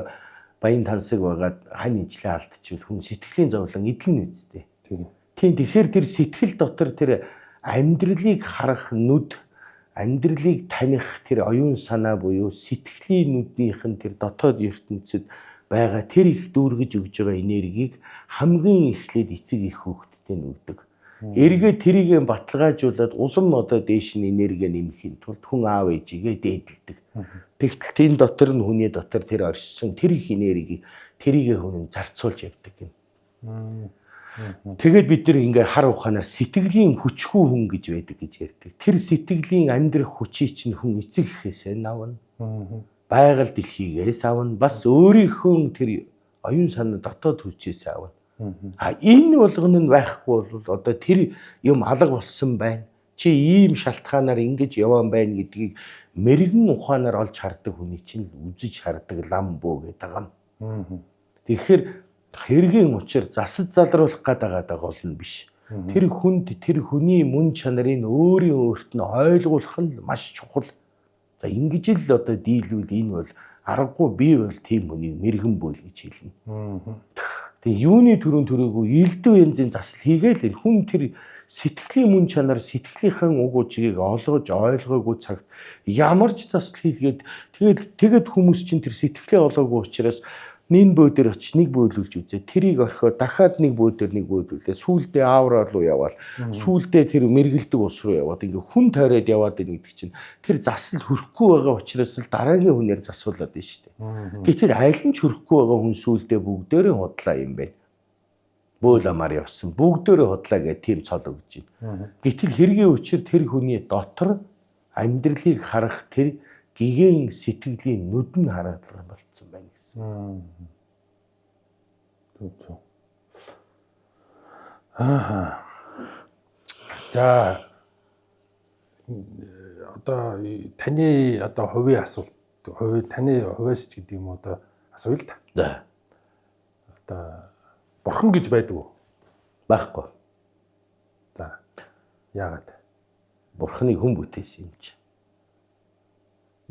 баян тансаг байгаад хань ижлээ алдчихвал хүн сэтгэлийн зовлон эдлэн үсттэй. Тийм, тэгэхээр тэр сэтгэл дотор тэр амьдралыг харах нүд, амьдралыг таних тэр оюун санаа буюу сэтгэлийн нүднийх нь тэр дотоод ертөнцид байгаа тэр их дүүргэж өгж байгаа энергийг хамгийн эхлээд эцэг их хүүхдтэй нь өгдөг. Эргээ тэрийг баталгаажуулаад улам одоо дээш нь энерги нэмэхийн тулд хүн аав ээжигээ дээдэлдэг. Тэгтэл тэн дотор нь хүний дотор тэр оршсон тэр их энерги тэрийг хүн зарцуулж явдаг юм. Тэгээд бид нар ингээ хар ухаанаар сэтгэлийн хүчгүй хүн гэж байдаг гэж ярьдаг. Тэр сэтгэлийн амьдрах хүчийг чинь хүн эцэг эхээсээ авна. Байгаль дэлхийгээс авна. Бас өөрийнхөө тэр оюун санаа дотоод хүчээс авна. А энэ болгоно нь байхгүй бол одоо тэр юм алга болсон байна. Чи ийм шалтгаанаар ингэж яваан байна гэдгийг мэрэгэн ухаанаар олж хардаг хүний чинь үзэж хардаг лам бөө гэдэг юм. Тэгэхээр хэргийн учир засаж залруулах гээд байгаа гол нь биш. Тэр хүнд тэр хүний мөн чанарыг өөрийн өөрт нь ойлгуулах нь маш чухал. За ингэж л одоо дийлвэл энэ бол аргагүй, би бол тийм хүнийг мэрэгэн бөөл гэж хэлнэ. Тэгээ юуны төрөн төрөөгүй элдв янзын засал хийгээл хүн тэр сэтгэлийн мөн чанар, сэтгэлийнхэн уг үжигийг олгож ойлгоогүй цагт ямар ч засал хийлгээд тэгээд хүмүүс чинь тэр сэтгэлээ олоогүй учраас нэг бөө дээр очиж нэг бөөлүүлж үзээ, тэрийг орхио дахиад нэг бөө дээр нэг бөөлүүлээ, сүүлдээ аавраа руу яваал, сүүлдээ тэр мэргэлдэг ус руу яваад ингээ хүн тойроод яваад байна гэдэг чинь тэр засал хөрөхгүй байгаа учраас л дараагийн хүнээр засуулаад байна шүү дээ. Гэтэл аль нь ч хөрөхгүй байгаа хүн сүүлдээ бүгдээрээ худлаа юм байна. Бөөл амаар явсан бүгдээрээ худлаа гэх тийм цол өгч байна. Гэтэл хэргийн учир тэр хүний дотор амьдралыг харах тэр гигэн сэтгэлийн нүд нь харагдлага болцсон байна гэсэн. Зөв. Аа. За одоо таны одоо хувийн асуулт, хувийн таны хувиас ч гэдэг юм уу одоо асууя л да. За. Одоо бурхан гэж байдаг уу? Байхгүй. За. Яагаад? Бурханыг хүн бүтээсэн юм чи.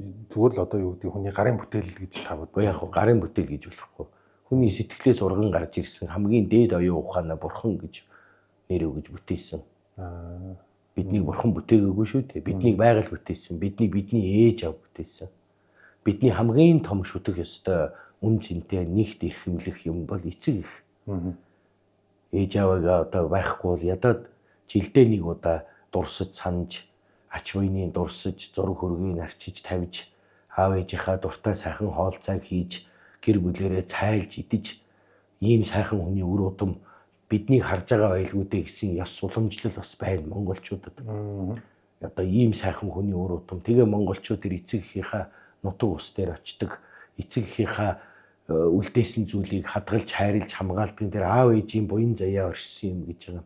Зүгээр л одоо юу гэдэг хүний гарын бүтээл гэж та бодож. Яг гарын бүтээл гэж болохгүй. Хүний сэтгэлээс урган гарч ирсэн хамгийн дээд оюун ухаанаа бурхан гэж нэр өгөж бүтээсэн. Биднийг бурхан бүтээгээгүй шүү дээ. Биднийг байгаль бүтээсэн. Биднийг бидний ээж аав бүтээсэн. Бидний хамгийн том шүтэх ёстой үн цэнтэй нэгт эрхэмлэх юм бол эцэг их. Ээж аавыгаа одоо байхгүй бол ядаад жилдээ нэг удаа дурсаж санаж, ач буйны дурсаж, зураг хөргийг арчиж тавьж, аав ээжийнхаа дуртай сайхан хоол цайг хийж, гэр бүлэрээ цайлж идэж, ийм сайхан хүний үр удам биднийг харж байгаа байлгүй дээ гэсэн ёс уламжлал бас байна монголчуудад. Одоо ийм сайхан хүний үр удам. Тэгээ монголчууд тэр эцэг эхийнхаа нутаг ус дээр очдог, эцэг эхийнхаа үлдээсэн зүйлийг хадгалж, хайрлж, хамгаалдаг тэр аав ээжийн буян заяа оршсон юм гэж байгаа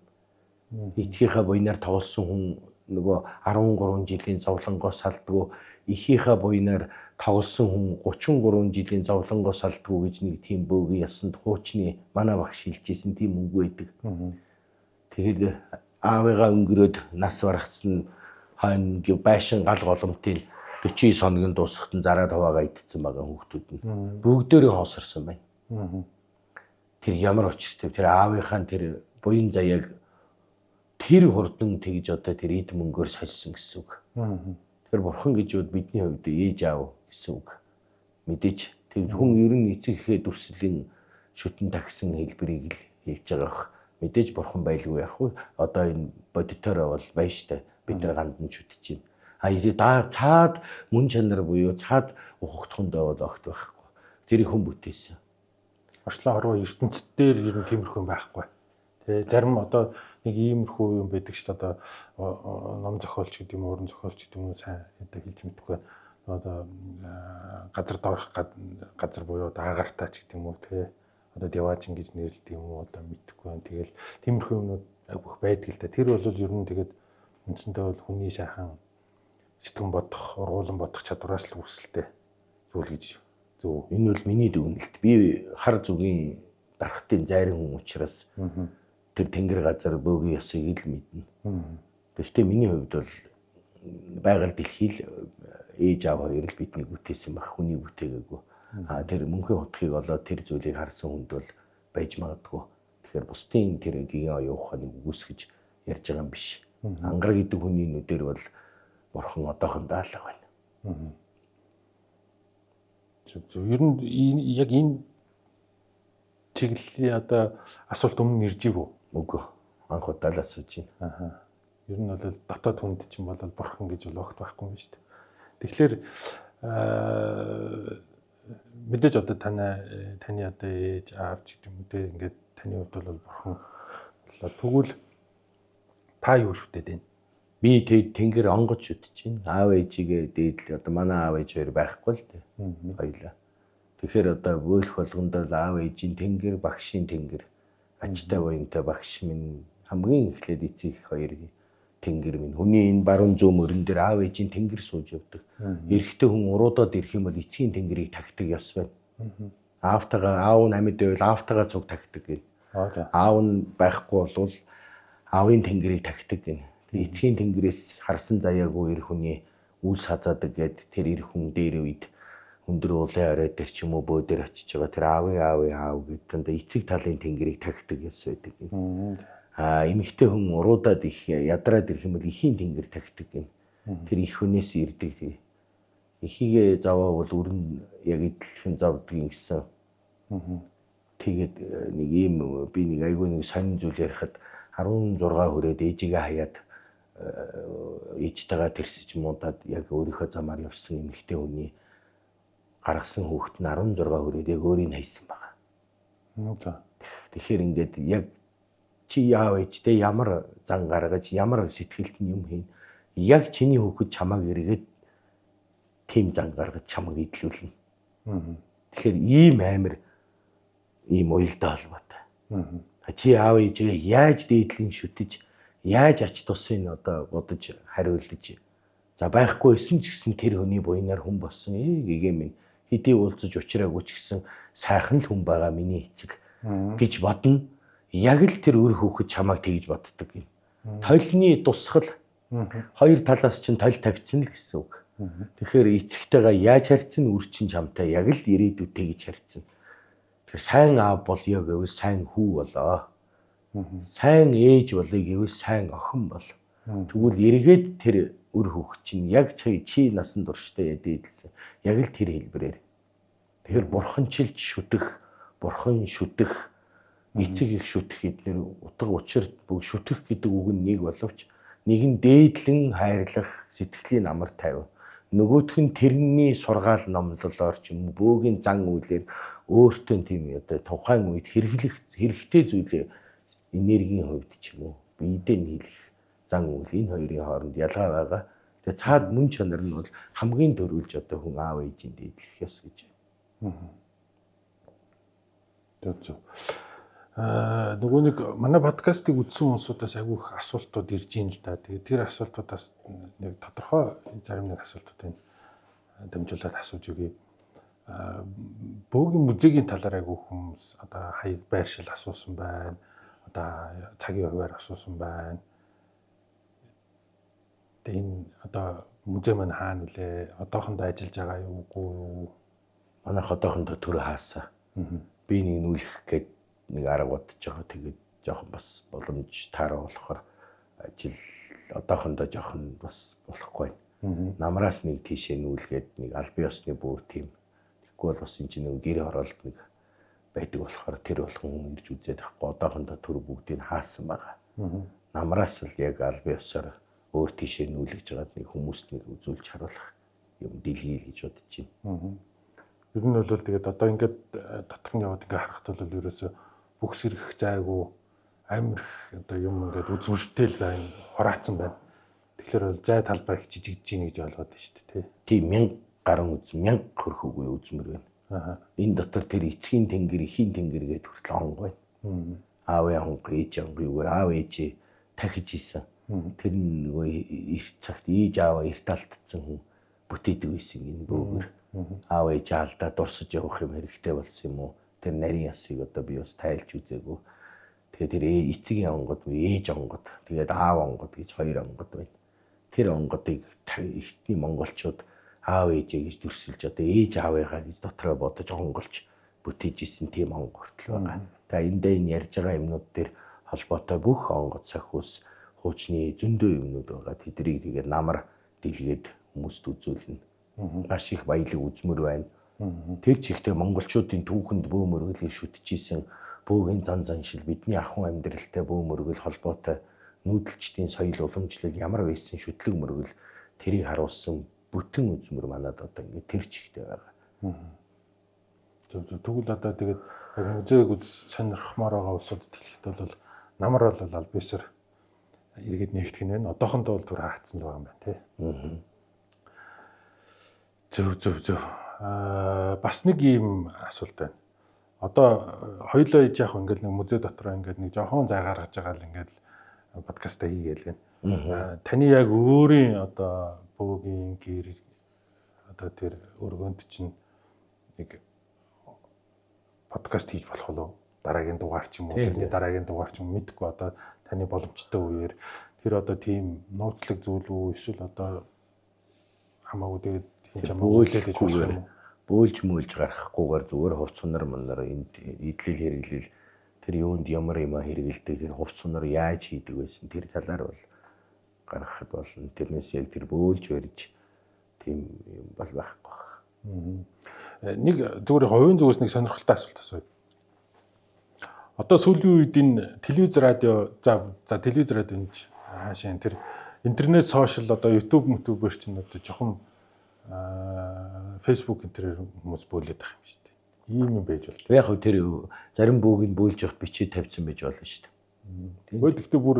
юм. Эцгийнхаа буянаар тоглосон хүн нөгөө 13 жилийн зовлонгоос салдгүй, эхийнхээ буянаар Тоглосон хүн 33 жилийн зовлонгоос алдгүй гэж нэг тийм бөөгийн ясанд хуучны манай багш хэлжсэн тийм үг байдаг. Тэгэхээр аавыгаа өнгөрөөд нас баргасан хойно байшин гал голомтын 49 хоногийн дуусахад нь зараад хуваагаа идсэн байгаа хүүхдүүд нь бүгдээрээ хоосорсон байна. Тэр ямар учиртай тэр аавынхаа тэр буян заяаг тэр хурдан тэгж одоо тэр эд мөнгөөр сольсон гэсэн үг. Тэр бурхан гэж юу бидний хувьд ээж аав гэсэн үг. Мэдээч тэр хүн ер нь эцэг эхээ дүрслийн шүтэн тагсан хэлбэрийг л хэлж байгаа бах. Мэдээж бурхан байлгүй яах вэ? Одоо энэ бодитоор бол байна штэ. Бид нар гандан шүтэж байна. А ирээ цаад мөн чанар буюу цаад ухагдхундаа бол огт байхгүй. Тэрийг хүн бүтээсэн. Орчлон орвоо ертөнцид дээр ер нь тиймэрхүү юм байхгүй. Тэ зарим одоо нэг иймэрхүү юм байдаг шүү дээ. Одоо ном зохиолч гэдэг юм уу, уран зохиолч гэдэг юм уу сайн одоо хэлж мэдэхгүй. Одоо газар доорх газар буюу одоо агартаа ч гэдэг юм уу, тэ одоо деважин гэж нэрлэдэг юм уу одоо мэдэхгүй байна. Тэгэл тиймэрхүү юмнууд айгүйх байдаг л да. Тэр бол ер нь тэгээд үндсэндээ бол хүний сайхан сэтгэн бодох, ургуулan бодох чадвараас л үүсэлтэй зүйл гэж зөв. Энэ бол миний дүгнэлт. Би хар зүгийн дархтын зайрын хүн учраас тэр тэнгэр газар бөөгийн ёсыг ил мэднэ. Гэхдээ миний хувьд бол байгаль дэлхий л ээж аав хоёр л биднийг бүтээсэн байх, хүний бүтээгээгүй. А тэр мөнхийн хутгийг олоод тэр зүйлийг харсан хүнд бол байж магадгүй. Тэгэхээр бусдын тэр гигэн оюун ухааныг үгүйсгэж ярьж байгаа юм биш. Ангар гэдэг хүний нүдээр бол бурхан одоохондоо алга байна. Зөв. Ер нь яг энэ чиглэлийн одоо асуулт өмнө ирж ив үү? Үгүй. Анх удаа л асууж байна. Аха. Ер нь бол дотоод хүнд чинь бол бурхан гэж бол огт байхгүй юм шүү дээ. Тэгэхээр мэдээж одоо таны одоо ээж аав ч гэдэг юм үү те ингээд таны хувьд бол бурхан боллоо. Тэгвэл та юу шүтээд байна? Би тэнгэр онгоц шүтэж байна. Аав ээжигээ дээдл одоо манай аав ээж хоёр байхгүй л дээ. Хоёлаа. Тэгэхээр одоо бөөлөх болгонд л аав ээжийн тэнгэр, багшийн тэнгэр, ачтай буянтай багш минь хамгийн эхлээд эцэг их хоёрын тэнгэр минь. Хүний энэ баруун зүүн мөрөн дээр аав ээжийн тэнгэр сууж явдаг. Эрэгтэй хүн уруудаад ирэх юм бол эцгийн тэнгэрийг тагтаг ёс байна. Аавтайгаа аав нь амьд байвал аавтайгаа цуг тагтаг гэнэ. Аав нь байхгүй болвол аавын тэнгэрийг тагтаг гэнэ. Тэр эцгийн тэнгэрээс харсан заяагүй эр хүний үйлс хазаадаг гэд тэр эр хүн дээр үед өндөр уулын орой дээр ч юм уу бөө дээр очиж байгаа тэр аавын аавын аав гэдэг дандаа эцэг талын тэнгэрийг тагтаг ёс байдаг гэнэ. А эмэгтэй хүн уруудаад их ядраад ирэх юм бол эхийн тэнгэр тагтаг гэнэ. Тэр их хүнээс ирдэг. Эхийгээ зовоо бол өрн яг идэлхэн зовдгийг гэсэн. Тэгээд нэг ийм би нэг айгүй нэг сонин зүйл ярихад 16 хүрээд ээжигээ хаяад ээжтэйгээ тэрсэж муудаад яг өөрийнхөө замаар явсан эмэгтэй хүний гаргасан хүүхэд нь 16 хүрээд яг өөрийг хайсан байгаа. За. Тэгэхээр ингээд яг чи яав ээжтэй ямар зан гаргаж ямар сэтгэлд нь юм хийн яг чиний хүүхэд чамааг эргээд тийм зан гаргаж чамайг идлүүлнэ. Тэгэхээр ийм амар ийм уялдаа холбоотой. Чи аав ээжээ яаж дээдлэн шүтэж яаж ач тусыг одоо бодож хариулж за байхгүй эсэн ч гэсэн тэр хүний буйнаар хүн болсон гэгээ минь хэдий уулзаж учраагүй ч гэсэн сайхан л хүн байгаа миний эцэг гэж бодно. Яг л тэр үр хүүхэд чамайг тэгж боддог юм. Толны тусгал хоёр талаас чинь тол тавьчихна л гэсэн үг. Тэгэхээр эцэгтэйгээ яаж харьцна, үр чинь чамтай яг л ирээдүйд тэгж харьцна. Тэгэхээр сайн аав болёо гэвэл сайн хүү болоо. Сайн ээж болъё гэвэл сайн охин бол. Тэгвэл эргээд тэр үр хүүхэд чинь яг чи насан туршдаа ядээдэлсэн. Яг л тэр хэлбэрээр. Тэгэхээр бурханчилж шүтэх, бурхан шүтэх, эцэг их шүтэх эднэр утга учир бүх шүтэх гэдэг үг нь нэг боловч нэг нь дээдлэн хайрлах, сэтгэлийн амар тайван. Нөгөөх нь тэрний сургаал номлолоор ч юм уу бөөгийн зан үйлээр өөртөө тийм одоо тухайн үед хэрэглэх хэрэгтэй зүйлээ энергийн хувьд ч юм уу биедээ нийлэх зан үйл энэ хоёрын хооронд ялгаа байгаа. Тэгээ цаад мөн чанар нь бол хамгийн төрүүлж одоо хүн аав ээжийн дээдлэх ёс гэж. Зөв. Нөгөө нэг манай подкастыг үзсэн хүмүүсүүдээс айгүй их асуултууд ирж байна л да. Тэгээд тэр асуултуудаас нэг тодорхой зарим нэг асуултууд байна. дамжуулаад асууж өгье. Бөөгийн музейгийн талаар айгүй хүмүүс одоо хаяг байршил асуусан байна. Одоо цагийн хувиар асуусан байна. Тэгээ энэ одоо музей маань хаана вүлээ? Одоохондоо ажиллаж байгаа юу, үгүй юу? Манайх одоохондоо төрөө хаасаа. Би нэг нүүлэх гээд нэг арга бодож байгаа. Тэгээд жоохон бас боломж таараа болохоор ажил одоохондоо жоохон бас болохгүй байна. Намраас нэг тийшээ нүүлгээд нэг албан ёсны бүр тийм. Тэгэхгүй бол бас энэ чинь нэг гэр хороолт нэг байдаг болохоор тэр болгон хүн ирж үзээд байхгүй. Одоохондоо төр бүгдийг хаасан байгаа. Намраас л яг албан ёсоор өөр тийшээ нүүлгэж байгаад нэг хүмүүст нэг үзүүлж харуулах юм дэлгий гэж бодож байна. Ер нь бол тэгээд одоо ингээд дотор нь яваад ингээд харахад бол ерөөсө бүх сэргэх зайгүй амар их одоо юм ингээд үзмэртэй л байна, хураацсан байна. Тэгэхээр бол зай талбай их жижигдэж гин гэж ойлгоод байна шүү дээ, тий. Тийм 1000 гаруй үз 1000 хөрхөгүй үзмэр байна. Энэ дотор тэр эцгийн тэнгэр, эхийн тэнгэр гэдэг хүртэл онгой байна. Аавын онгой, ээж онгой юу аав ээжээ тахиж исэн. Тэр нөгөө эрт цагт ээж ааваа эрт алдсан хүн бүтээдэг байсан энэ бөөгөр. Аав ээж алдаа дурсаж явах юм хэрэгтэй болсон юм уу? Тэр нарийн ясыг одоо би бас тайлж үзээгүй. Тэгээд тэр эцгийн онгод, ээж онгод, тэгээд аав онгод гэж хоёр онгод байна. Тэр онгодыг эртний монголчууд аав ээжээ гэж дүрсэлж одоо ээж аавыгаа гэж дотроо бодож онголж бүтээж исэн тийм онгод хүртэл байгаа. За эндээ энэ ярьж байгаа юмнууд дээр холбоотой бүх онгод сахиус хуучны зөндөө юмнууд байгаа. Тэднийг тэгээд намар дэлгээд хүмүүст үзүүлнэ. Маш их баялаг үзмэр байна. Тэр чигтээ монголчуудын түүхэнд бөө мөргөлийг шүтэж исэн бөөгийн зан заншил бидний ахуй амьдралтай бөө мөргөл холбоотой нүүдэлчдийн соёл уламжлал ямар байсан шүтлэг мөргөл тэрийг харуулсан бүтэн үзмэр манад одоо ингээд тэр чигтээ байгаа. Зөв зөв. Тэгвэл одоо тэгээд яг музейг үз сонирхмоор байгаа улсуудад хэлэхэд бол намар бол аль бисэр эргээд нэгтгэх нь байна. Одоохондоо бол түр хаацсан л байгаа юм байна тий. Зөв зөв зөв. Бас нэг ийм асуулт байна. Одоо хоёулаа яг ингээл нэг музей дотор ингээд нэг жохон зай гаргаж байгаа л ингээд подкастаа хийгээл байна. Таны яг өөрийн одоо бөөгийн гэр одоо тэр өргөнд чинь нэг подкаст хийж болох уу? Дараагийн дугаар ч юм уу, тэрний дараагийн дугаар ч юм мэдэхгүй одоо таны боломжтой үеэр тэр одоо тийм нууцлаг зүйл үү эсвэл одоо хамаагүй тэгээд хин ч хамаагүй гэж болох юм уу? Бөөлж мөөлж гаргахгүйгээр зүгээр хувц сунар мунар энд идэл хэрэглэл тэр юунд ямар юм хэрэгэлдэг тэр хувц сунар яаж хийдэг байсан тэр талаар бол гаргахад болно. Тэрнээс яг тэр бөөлж барьж тийм юм бол байхгүй байна. Нэг зүгээр хувийн зүгээс нэг сонирхолтой асуулт асууя. Одоо сүүлийн үед энэ телевиз радио за телевиз радио энэ хаашаа тэр интернет сошиал одоо YouTube мөтүбэр чинь одоо жоохон Facebook энэ тэрээр хүмүүс бөөлөд байгаа юм шүү дээ. Ийм юм байж болдог. Яг хөө тэр зарим бөөг нь бөөлж явахд бичиж тавьсан байж болно шүү дээ. Гэхдээ гэхдээ бүр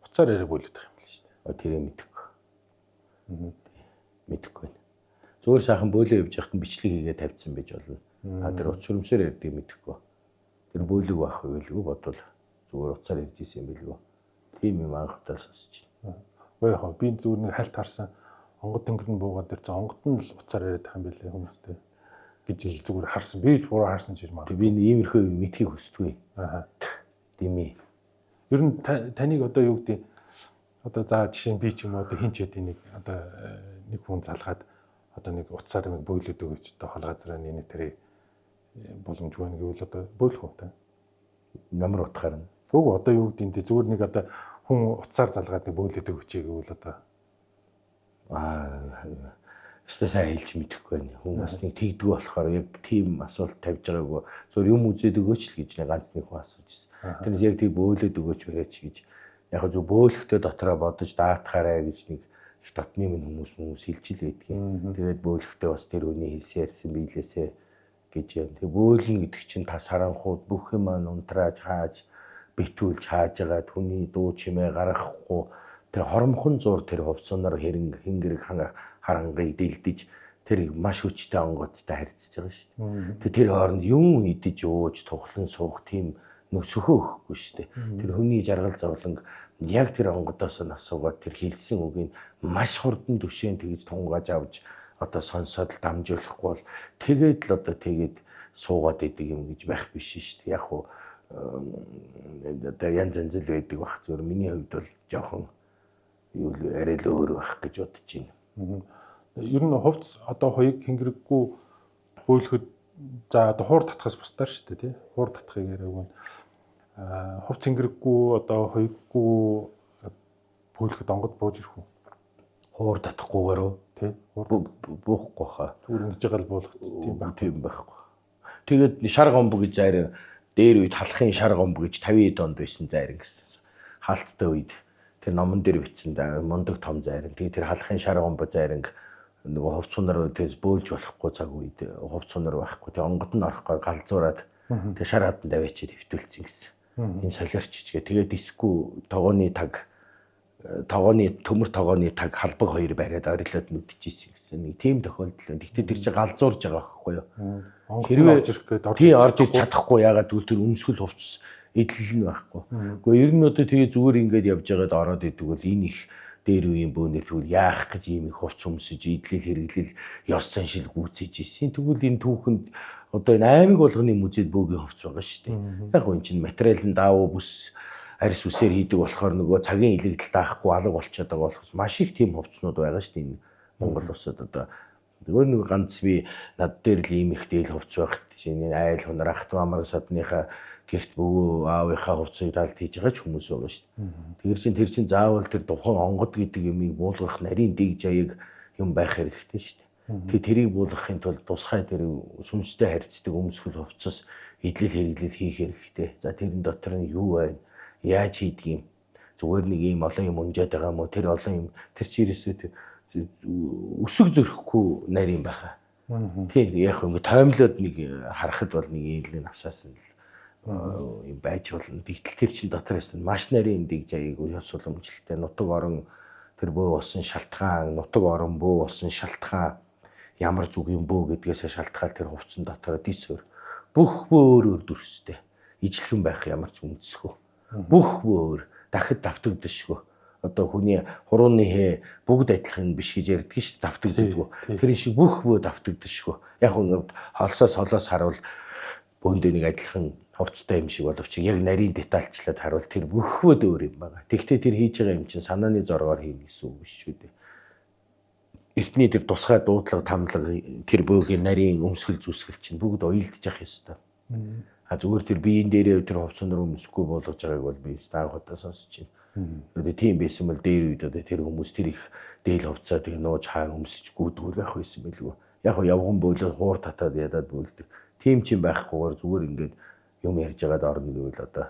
уцаар яриа бөөлөд байгаа юм л шүү дээ. Тэрээ мэдэхгүй. Мэдэхгүй байна. Зүгээр сайхан бөөлөө явж байхад нь бичлэг хийгээ тавьсан байж болно. А тэр уц сүрмсээр ярьдгийг мэдэхгүй. Тэр бөөлөг байх байлгүй бодвол зүгээр уцаар ярьж исэн юм билгүй. Тийм юм анх удаа сонсч байна. Үгүй яг би зүгээр нэг хальт харсан онгод тэнгэр нь буугаад ирсэн онгод нь л уцаар яриад байгаа юм билээ хүмүүстэй гэж л зүгээр харсан. Би ч буруу харсан ч гэж магадгүй. Би иймэрхүү юм мэдхийг хүсдэггүй. Аа. Дими. Ер нь таныг одоо юу гэдэг одоо за жишээ нь би ч юм уу одоо хин ч хэдий нэг одоо нэг хүн залгаад одоо нэг уцаар нэг бөөлөд өгөөч одоо хол газраа нэг тэрийг боломжгүй нэг гэвэл одоо бөөлөх үү та? Ямар утгаар нь? Үгүй одоо юу гэдэг юм те зүгээр нэг одоо хүн уцаар залгаад нэг бөөлөд өгөөч гэвэл одоо өстой сайн хэлж мэдэхгүй байна. Хүн бас нэг тэгдэггүй болохоор яг тийм асуулт тавьж байгаагүй. Зүгээр юм үзээд өгөөч л гэж нэг ганц нэг хүн асууж ирсэн. Тэрнээс яг тийм бөөлөд өгөөч бариач гэж яг зөв бөөлөхдөө дотроо бодож даатахаарай гэж нэг их дотны минь хүмүүс хэлж л байдгийн. Тэгээд бөөлөхдөө бас тэр хүний хэлсэн ярьсан биелээсээ гэж юм. Тэг бөөлнө гэдэг чинь та саранхууд бүх юм унтрааж хааж битүүлж хааж байгаа хүний дуу чимээ гаргахгүй тэр хоромхон зур тэр хувцсанаар хэрэг хингэрэг харангийг дэлдэж тэр маш хүчтэй онгодтой харьцаж байгаа шүү дээ. Тэр тэр хооронд юм идэж ууж тухлан суух тийм нөсөхөө өгөхгүй шүү дээ. Тэр хүний жаргал зовлонг яг тэр онгодоос нь асуугаад тэр хэлсэн үгийг маш хурдан түшээн тэгж тунгааж авч Одоо сонсоод л дамжуулахгүй бол тэгээд л одоо тэгээд суугаад идэг юм гэж байх биш шүү дээ. Яг уу одоо янз янз л байдаг бах. Зүгээр миний хувьд бол жоохон юу л арай л өөр байх гэж бодож байна. Ер нь хувц одоо хоёг хэнгэрэггүй бөөлөхөд за одоо хуур татхаас бусдаар шүү дээ, тий. Хуур татахыг яриаг нь хувц хэнгэрэггүй одоо хоёггүй бөөлөхөд онгод бууж ирэх үү? Хуур татахгүйгээр үү? Тий. Хуур буухгүй хаа. Зүгээр ингэж байгаа л буулгах тийм байх. Тийм байхгүй. Тэгээд шар гомбо гэж зайран дээр үед халахын шар гомбо гэж 50-ад онд байсан зайран гэсэн. Хаалттай үед тэр номон дээр бичсэн да мундаг том зайран. Тэгээд тэр халахын шар гомбо зайранг нөгөө хувцуунаар тэгээс бөөлж болохгүй цаг үед хувцуунаар байхгүй. Тэгээ онгод нь орохгүй галзуураад тэгээ шар хаданд аваачид хэвтүүлсэн гэсэн. Энэ солиорчч гэ. Тэгээд дискүү тогооны таг тогооны төмөр тогооны таг халбаг хоёр бариад орилоод нүдчихсэн гэсэн нэг тийм тохиолдол байна. Гэхдээ тэр чинь галзуурж байгаа байхгүй юу? Хэрвээ орж ирэх гээд орж ирж чадахгүй, ягаад гэвэл тэр өмсгөл хувцс эдлэл нь байхгүй. Гэхдээ ер нь одоо тэгээ зүгээр ингээд явж байгаад ороод идэг бол энэ их дээр үеийн бөөнөр тэгвэл яах гэж ийм их хувц өмсөж эдлэл хэрэглэл ёс заншил гүйцээж ирсэн. Тэгвэл энэ түүхэнд одоо энэ аймаг болгоны музейд бөөгийн хувц байгаа шүү дээ. Яг гоо эн чинь материал нь даавуу бүс арьс үсээр хийдэг болохоор нөгөө цагийн илэгдэл даахгүй алга болчиход байгаа болохоос маш их тийм хувцнууд байгаа шүү дээ энэ Монгол улсад. Одоо зүгээр нэг ганц би над дээр л ийм их дээл хувц байх чинь энэ айл хунар ах トゥ амар садныхаа гэрт бөвөө аавынхаа хувцсыг талд хийж байгаа ч хүмүүс байгаа шүү дээ. Тэр чинь тэр чинь заавал тэр тухайн онгод гэдэг юмыг буулгах нарийн дэг жаяг юм байх хэрэгтэй шүү дээ. Тэгээ тэрийг буулгахын тулд тусгай тэр сүнстэй харьцдаг өмсгөл хувцас эдлэл хэрэглэл хийх хэрэгтэй. За тэрэн дотор нь юу байна? Яаж хийдэг юм? Зүгээр нэг ийм олон юм унжаад байгаа мó? Тэр олон юм тэр чи ерөөсөө өсөг зөрөхгүй нарийн байхаа. Тийм яг ингээ тоймлоод нэг харахад бол нэг ийм л навсаасан л юм байж болно. Тэгтэл тэр чин дотор байсан маш нарийн дэг жаяг ёс уламжлалтай нутаг орон тэр бөө болсон шалтгаан, нутаг орон бөө болсон шалтгаан ямар зүг юм бөө гэдгээсээ шалтгаал тэр хувцсан дотор дис өөр бүх бөө өөр өөр дүрстэй ижлэхэн байх ямар ч үндэсгүй. Бүх бөө өөр дахид давтагдашгүй. Одоо хүний хурууны хээ бүгд адилхан биш гэж ярьдаг шүү дээ, давтагддаггүй. Тэр шиг бүх бөө давтагдашгүй. Яг нь холсоо солоос харуул бөөндөө нэг адилхан хувцтай юм шиг боловч яг нарийн детальчлаад харуул тэр бүх бөөд өөр юм байна. Тэгвэл тэр хийж байгаа юм чинь санааны зоргоор хийнэ гэсэн үг биш шүү дээ. Эртний тэр тусгай дуудлага тамлага тэр бөөгийн нарийн өмсгөл зүсгэл чинь бүгд уялдж явах ёстой. А зүгээр тэр биеийн дээрээ тэр хувцсан руу өмсөхгүй болгож байгааг бол би анх удаа сонсож байна. Одоо тийм байсан бол дээр үед одоо тэр хүмүүс тэр их дээл хувцаа тэг нууж хаан өмсөж гүйдгүүл байх байсан байлгүй. Яг го явган бөөлөд хуур татаад ядаад бөөлдөг. Тийм ч юм байхгүйгээр зүгээр ингээд юм ярьж байгаад орно гэвэл одоо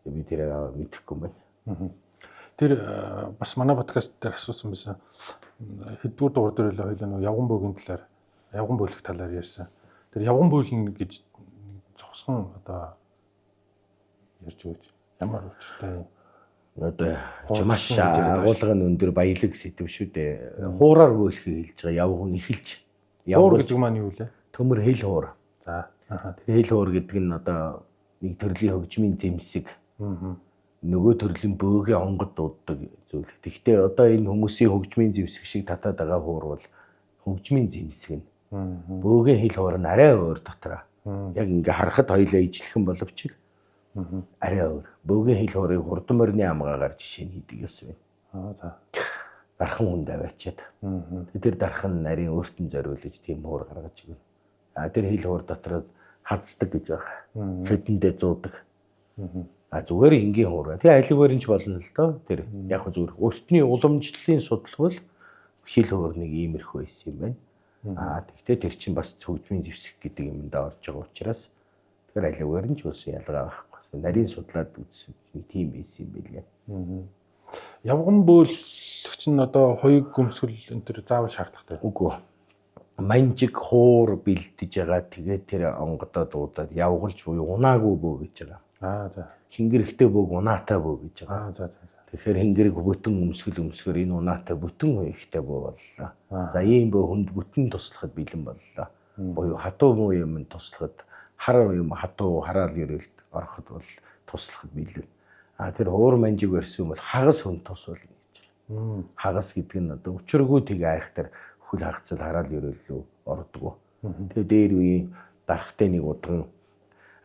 би тэрийг мэдэхгүй юм байна. Тэр бас манай подкаст дээр асуусан байсан. Хэддүгээр дугаар дээр л хоёлаа нөгөө явган бөөгийн талаар, явган бөөлөх талаар ярьсан. Тэр явган бөөлнө гэж зогсхон одоо ярьж өгөөч. Ямар учиртай юм? Одоо маш агуулга нь өндөр баялаг сэдв шүү дээ. Хуураар бөөлөхийг хэлж байгаа, явган эхэлж. Хуур гэдэг маань юу лээ? Төмөр хэл хуур. За. Тэр хэл хуур гэдэг нь одоо нэг төрлийн хөгжмийн зэмсэг. Нөгөө төрлийн бөөгийн онгод дууддаг зүйл. Тэгэхдээ одоо энэ хүмүүсийн хөгжмийн зэмсэг шиг татаад байгаа хуур бол хөгжмийн зэмсэг нь. Бөөгийн хэл хуур нь арай өөр дотроо. Яг ингээ харахад хоёлаа ижилхэн боловч арай өөр. Бөөгийн хэл хуурыг хурдан морины амгаагаар жишээ нь хийдэг ёс байна. Аа за. Дархан хүнд аваачаад. Тэр дархан нарийн өөртөө зориулж тийм хуур гаргаж өгнө. А тэр хэл хуур дотор хаздаг гэж байгаа. Хэдэндээ зуудаг. А зүгээр энгийн хуур. Тэгээ алигвар нь ч болно л доо. Тэр яг зүгээр өөртний уламжлалын судалбал хэл хуур нэг иймэрхүү байсан юм байна. А тэгтээ тэр чинь бас хөгжмийн зэвсэг гэдэг юмдаа орж байгаа учраас тэгэхээр аливаар нь ч бас ялгаа байхгүй. Нарийн судлаад үзсэн нэг тийм байсан юм билээ. Явган бөөлөх чинь одоо хоёуг өмсгөл энэ төр заавал шаардлагатай. Үгүй. Манжиг хуур бэлдэж байгаа. Тэгээд тэр онгодоо дуудаад явгалж буюу унаагүй бөө гэж байгаа. Аа за. Хингэрэгтэй бөөг унаатай бөө гэж байгаа. Аа за за. Тэгэхээр хингэрэг бүтэн өмсгөл өмсгөр энэ унаатай бүтэн хуягтай бөө боллоо. За ийм бөө хүнд бүтэн туслахад бэлэн боллоо. Буюу хатуу муу юм туслахад, хар юм хатуу хараал ерөөлд ороход бол туслахад бэлэн. А тэр хуур манжиг барьсан бол хагас хүн тус болно гэж байгаа. Хагас гэдэг нь одоо учиргүй тэг айхтар Хөл хагацал хараал ерөөлөө ордгоо. Тэгээ дээр үеийн дарахтай нэг удган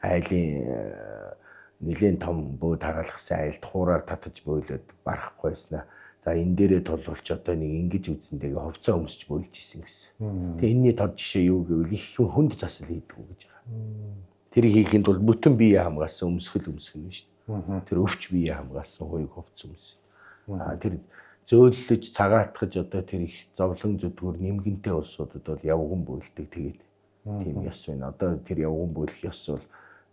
айлын нэлээд том бөө тараалгасан айлд хуураар татаж бөөлөд барахгүй байснаа. За энэ дээрээ тулвалч одоо нэг ингэж үзэн тэгээ хувцас өмсч бөөлж исэн гэсэн. Тэгээ энэний тод жишээ юу гэвэл их хүнд засал хийдэг үү гэж байгаа. Тэрийг хийхэд бол бүтэн бие хамгаалсан өмсгөл өмсгөн шүү дээ. Тэр өвч бие хамгаалсан хуйг хувцас өмс. Аа тэр зөөллөж цагаатгаж одоо тэр их зовлон зүдгүүр нэмгэнтэй улсуудад бол явган бөөлдөг тэгээд тийм ёс байна. Одоо тэр явган бөөлөх ёс бол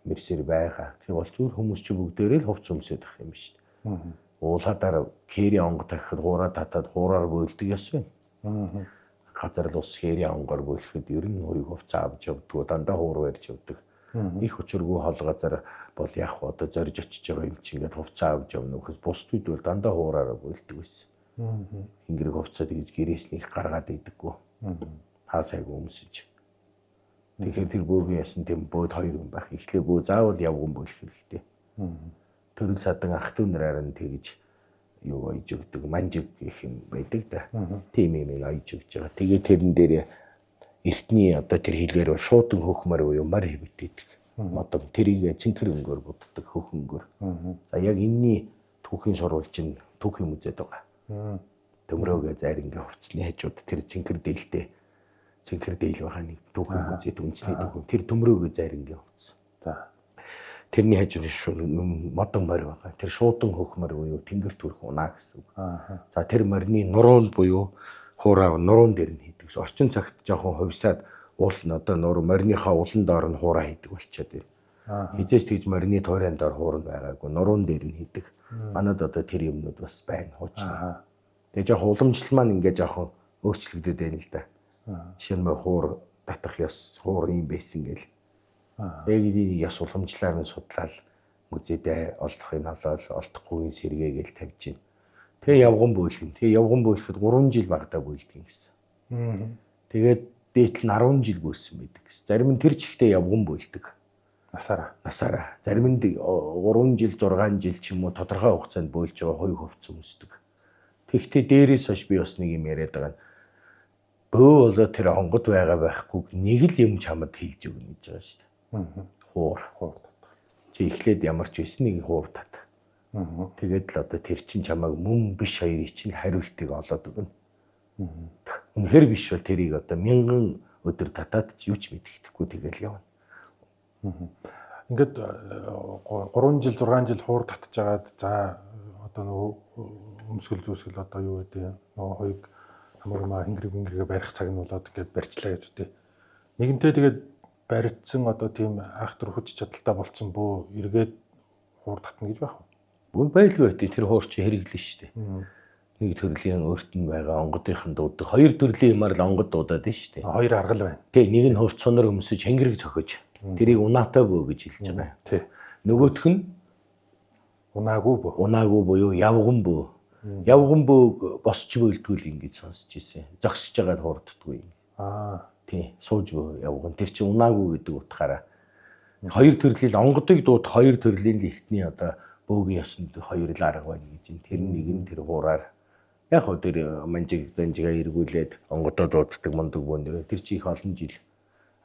мэрсэр байгаа. Тэр бол зүгээр хүмүүс чи бүгдээрээ л хувцас өмсөд ах юм шүү дээ. Уулхадаар кэри онго тахихад хуураа татаад хуураар бөөлдөг ёс байна. Газар л ус кэри онгоор бөөлөхөд ер нь хуйг хувцас авч явдггүй, дандаа хуур барьж явдаг. Их учиргүй хол газар бол яг одоо зорж очиж байгаа юм чи ингээд хувцас авч явна гэхээс бусд үед бол дандаа хуураараа бөөлдөг байсан. Хингэрэг хувцас тэгж гэрээс нэг гаргаад идэггүй. Хаа сайгүй өмсөж. Тэгэхээр тэр бөөгийн ясан тийм бөөд хоёр юм байх. Эхлээ бөө заавал явган бөөлөх хэрэгтэй. Төрөл садан ах トゥ нараар нь тэгж юу ойж өгдөг, манжиг гэх юм байдаг да. Тийм юм ойж өгч байгаа. Тэгээ тэрэн дээр эртний одоо тэр хэлгээр бол шуудан хөхмөр буюу мар хэвтээдэг. Модон тэрийг цэнхэр өнгөөр буддаг, хөх өнгөөр. За яг энэний түүхийн сурвалж нь түүхийн музейд байгаа. Төмрөөгөө зайрингийн хувцсны хажууд тэр цэнхэр дээлтэй цэнхэр дээл байгаа нэг түүхийн музейд үндэсний түүхэн тэр төмрөөгөө зайрингийн хувцс. За. Тэрний хажууд модон морь байгаа. Тэр шуудан хөх морь буюу тэнгэр төрөх унаа гэсэн үг. За тэр морины нуруунд буюу хуураа нуруун дээр нь хийдэг. Орчин цагт жоохон хувьсаад уул нь одоо нуруу мориныхаа улан доор нь хуураа хийдэг болчиход байна. Хизээч тэгж морины туурайн доор хуур нь байгаагүй, нуруун дээр нь хийдэг. Манад одоо тэр юмнууд бас байна хуучны. Тэгээ жоохон уламжлал маань ингээ жоохон өөрчлөгдөд байна л да. Жишээ нь хуур татах ёс, хуур юм байсан гэл. Яг энэ ёс уламжлалаар нь судлаад музейдээ олдохыг олоод олдохгүйн сэргээ гэл тавьж байна. Тэгээ явган бөөлгөн. Тэгээ явган бөөлөхөд 3 жил багадаа бөөлдөг юм гэсэн. Тэгээд дээтэл нь 10 жил бөөлсөн байдаг гэсэн. Зарим нь тэр чигтээ явган бөөлдөг. Насаараа. Зарим нь 3 жил, 6 жил ч юм уу тодорхой хугацаанд бөөлж байгаа хуйг хувцас өмсдөг. Тэгэхдээ дээрээс хойш би бас нэг юм яриад байгаа нь бөө болоо тэр онгод байгаа байхгүйг нэг л юм чамд хэлж өгнө гэж байгаа шүү дээ. Хуур. Хуур татах. Чи эхлээд ямар ч байсан нэг хуур тат. Тэгээд л одоо тэр чин чамайг мөн биш хоёрыг чинь хариултыг олоод өгнө. Үнэхээр биш бол тэрийг одоо мянган өдөр татаад ч юу ч мэддэхгүй тэгэл явна. Ингээд 3 жил 6 жил хуур татж агаад за одоо нөгөө өмсгөл зүүсгэл одоо юу гэдэг нөгөө хоёг хамаг хингэрэг хингэргээ барих цаг нь болоод ингээд барьчлаа гэж үтэй. Нэгэнтээ тэгээд барьцсан одоо тийм айхтар хүч чадалтай болцсон бөө эргээд хуур татна гэж байх уу? Үгүй байлгүй байт. Тэр хуур чи хэрэглэн шүү дээ. Нэг төрлийн өөрт нь байгаа онгодынх нь дуудаг. Хоёр төрлийн юмар л онгод дуудаад байна шүү дээ. Хоёр аргал байна. Тий, нэг нь хувц сунар өмсөж хингэрэг цохиж. Тэрийг унаатай бөө гэж хэлж байгаа. Тий. Нөгөөх нь унаагүй бөө. Унаагүй буюу явган бөө. Явган бөөг босч бөөлдгөл ингэж сонсч ирсэн. Зогсож байгаад хуурддаггүй. Аа. Тий, сууж бөө явган. Тэр чинь унаагүй гэдэг утгаараа хоёр төрлийн онгодыг дуудах хоёр төрлийн эртний одоо бөөгийн ёсонд хоёр л арга байна гэж. Тэр нэг нь тэр хуураар яг хөө тэр манжиг занжигаа эргүүлээд онгодоо дууддаг мундаг бөөн. Тэр чи их олон жил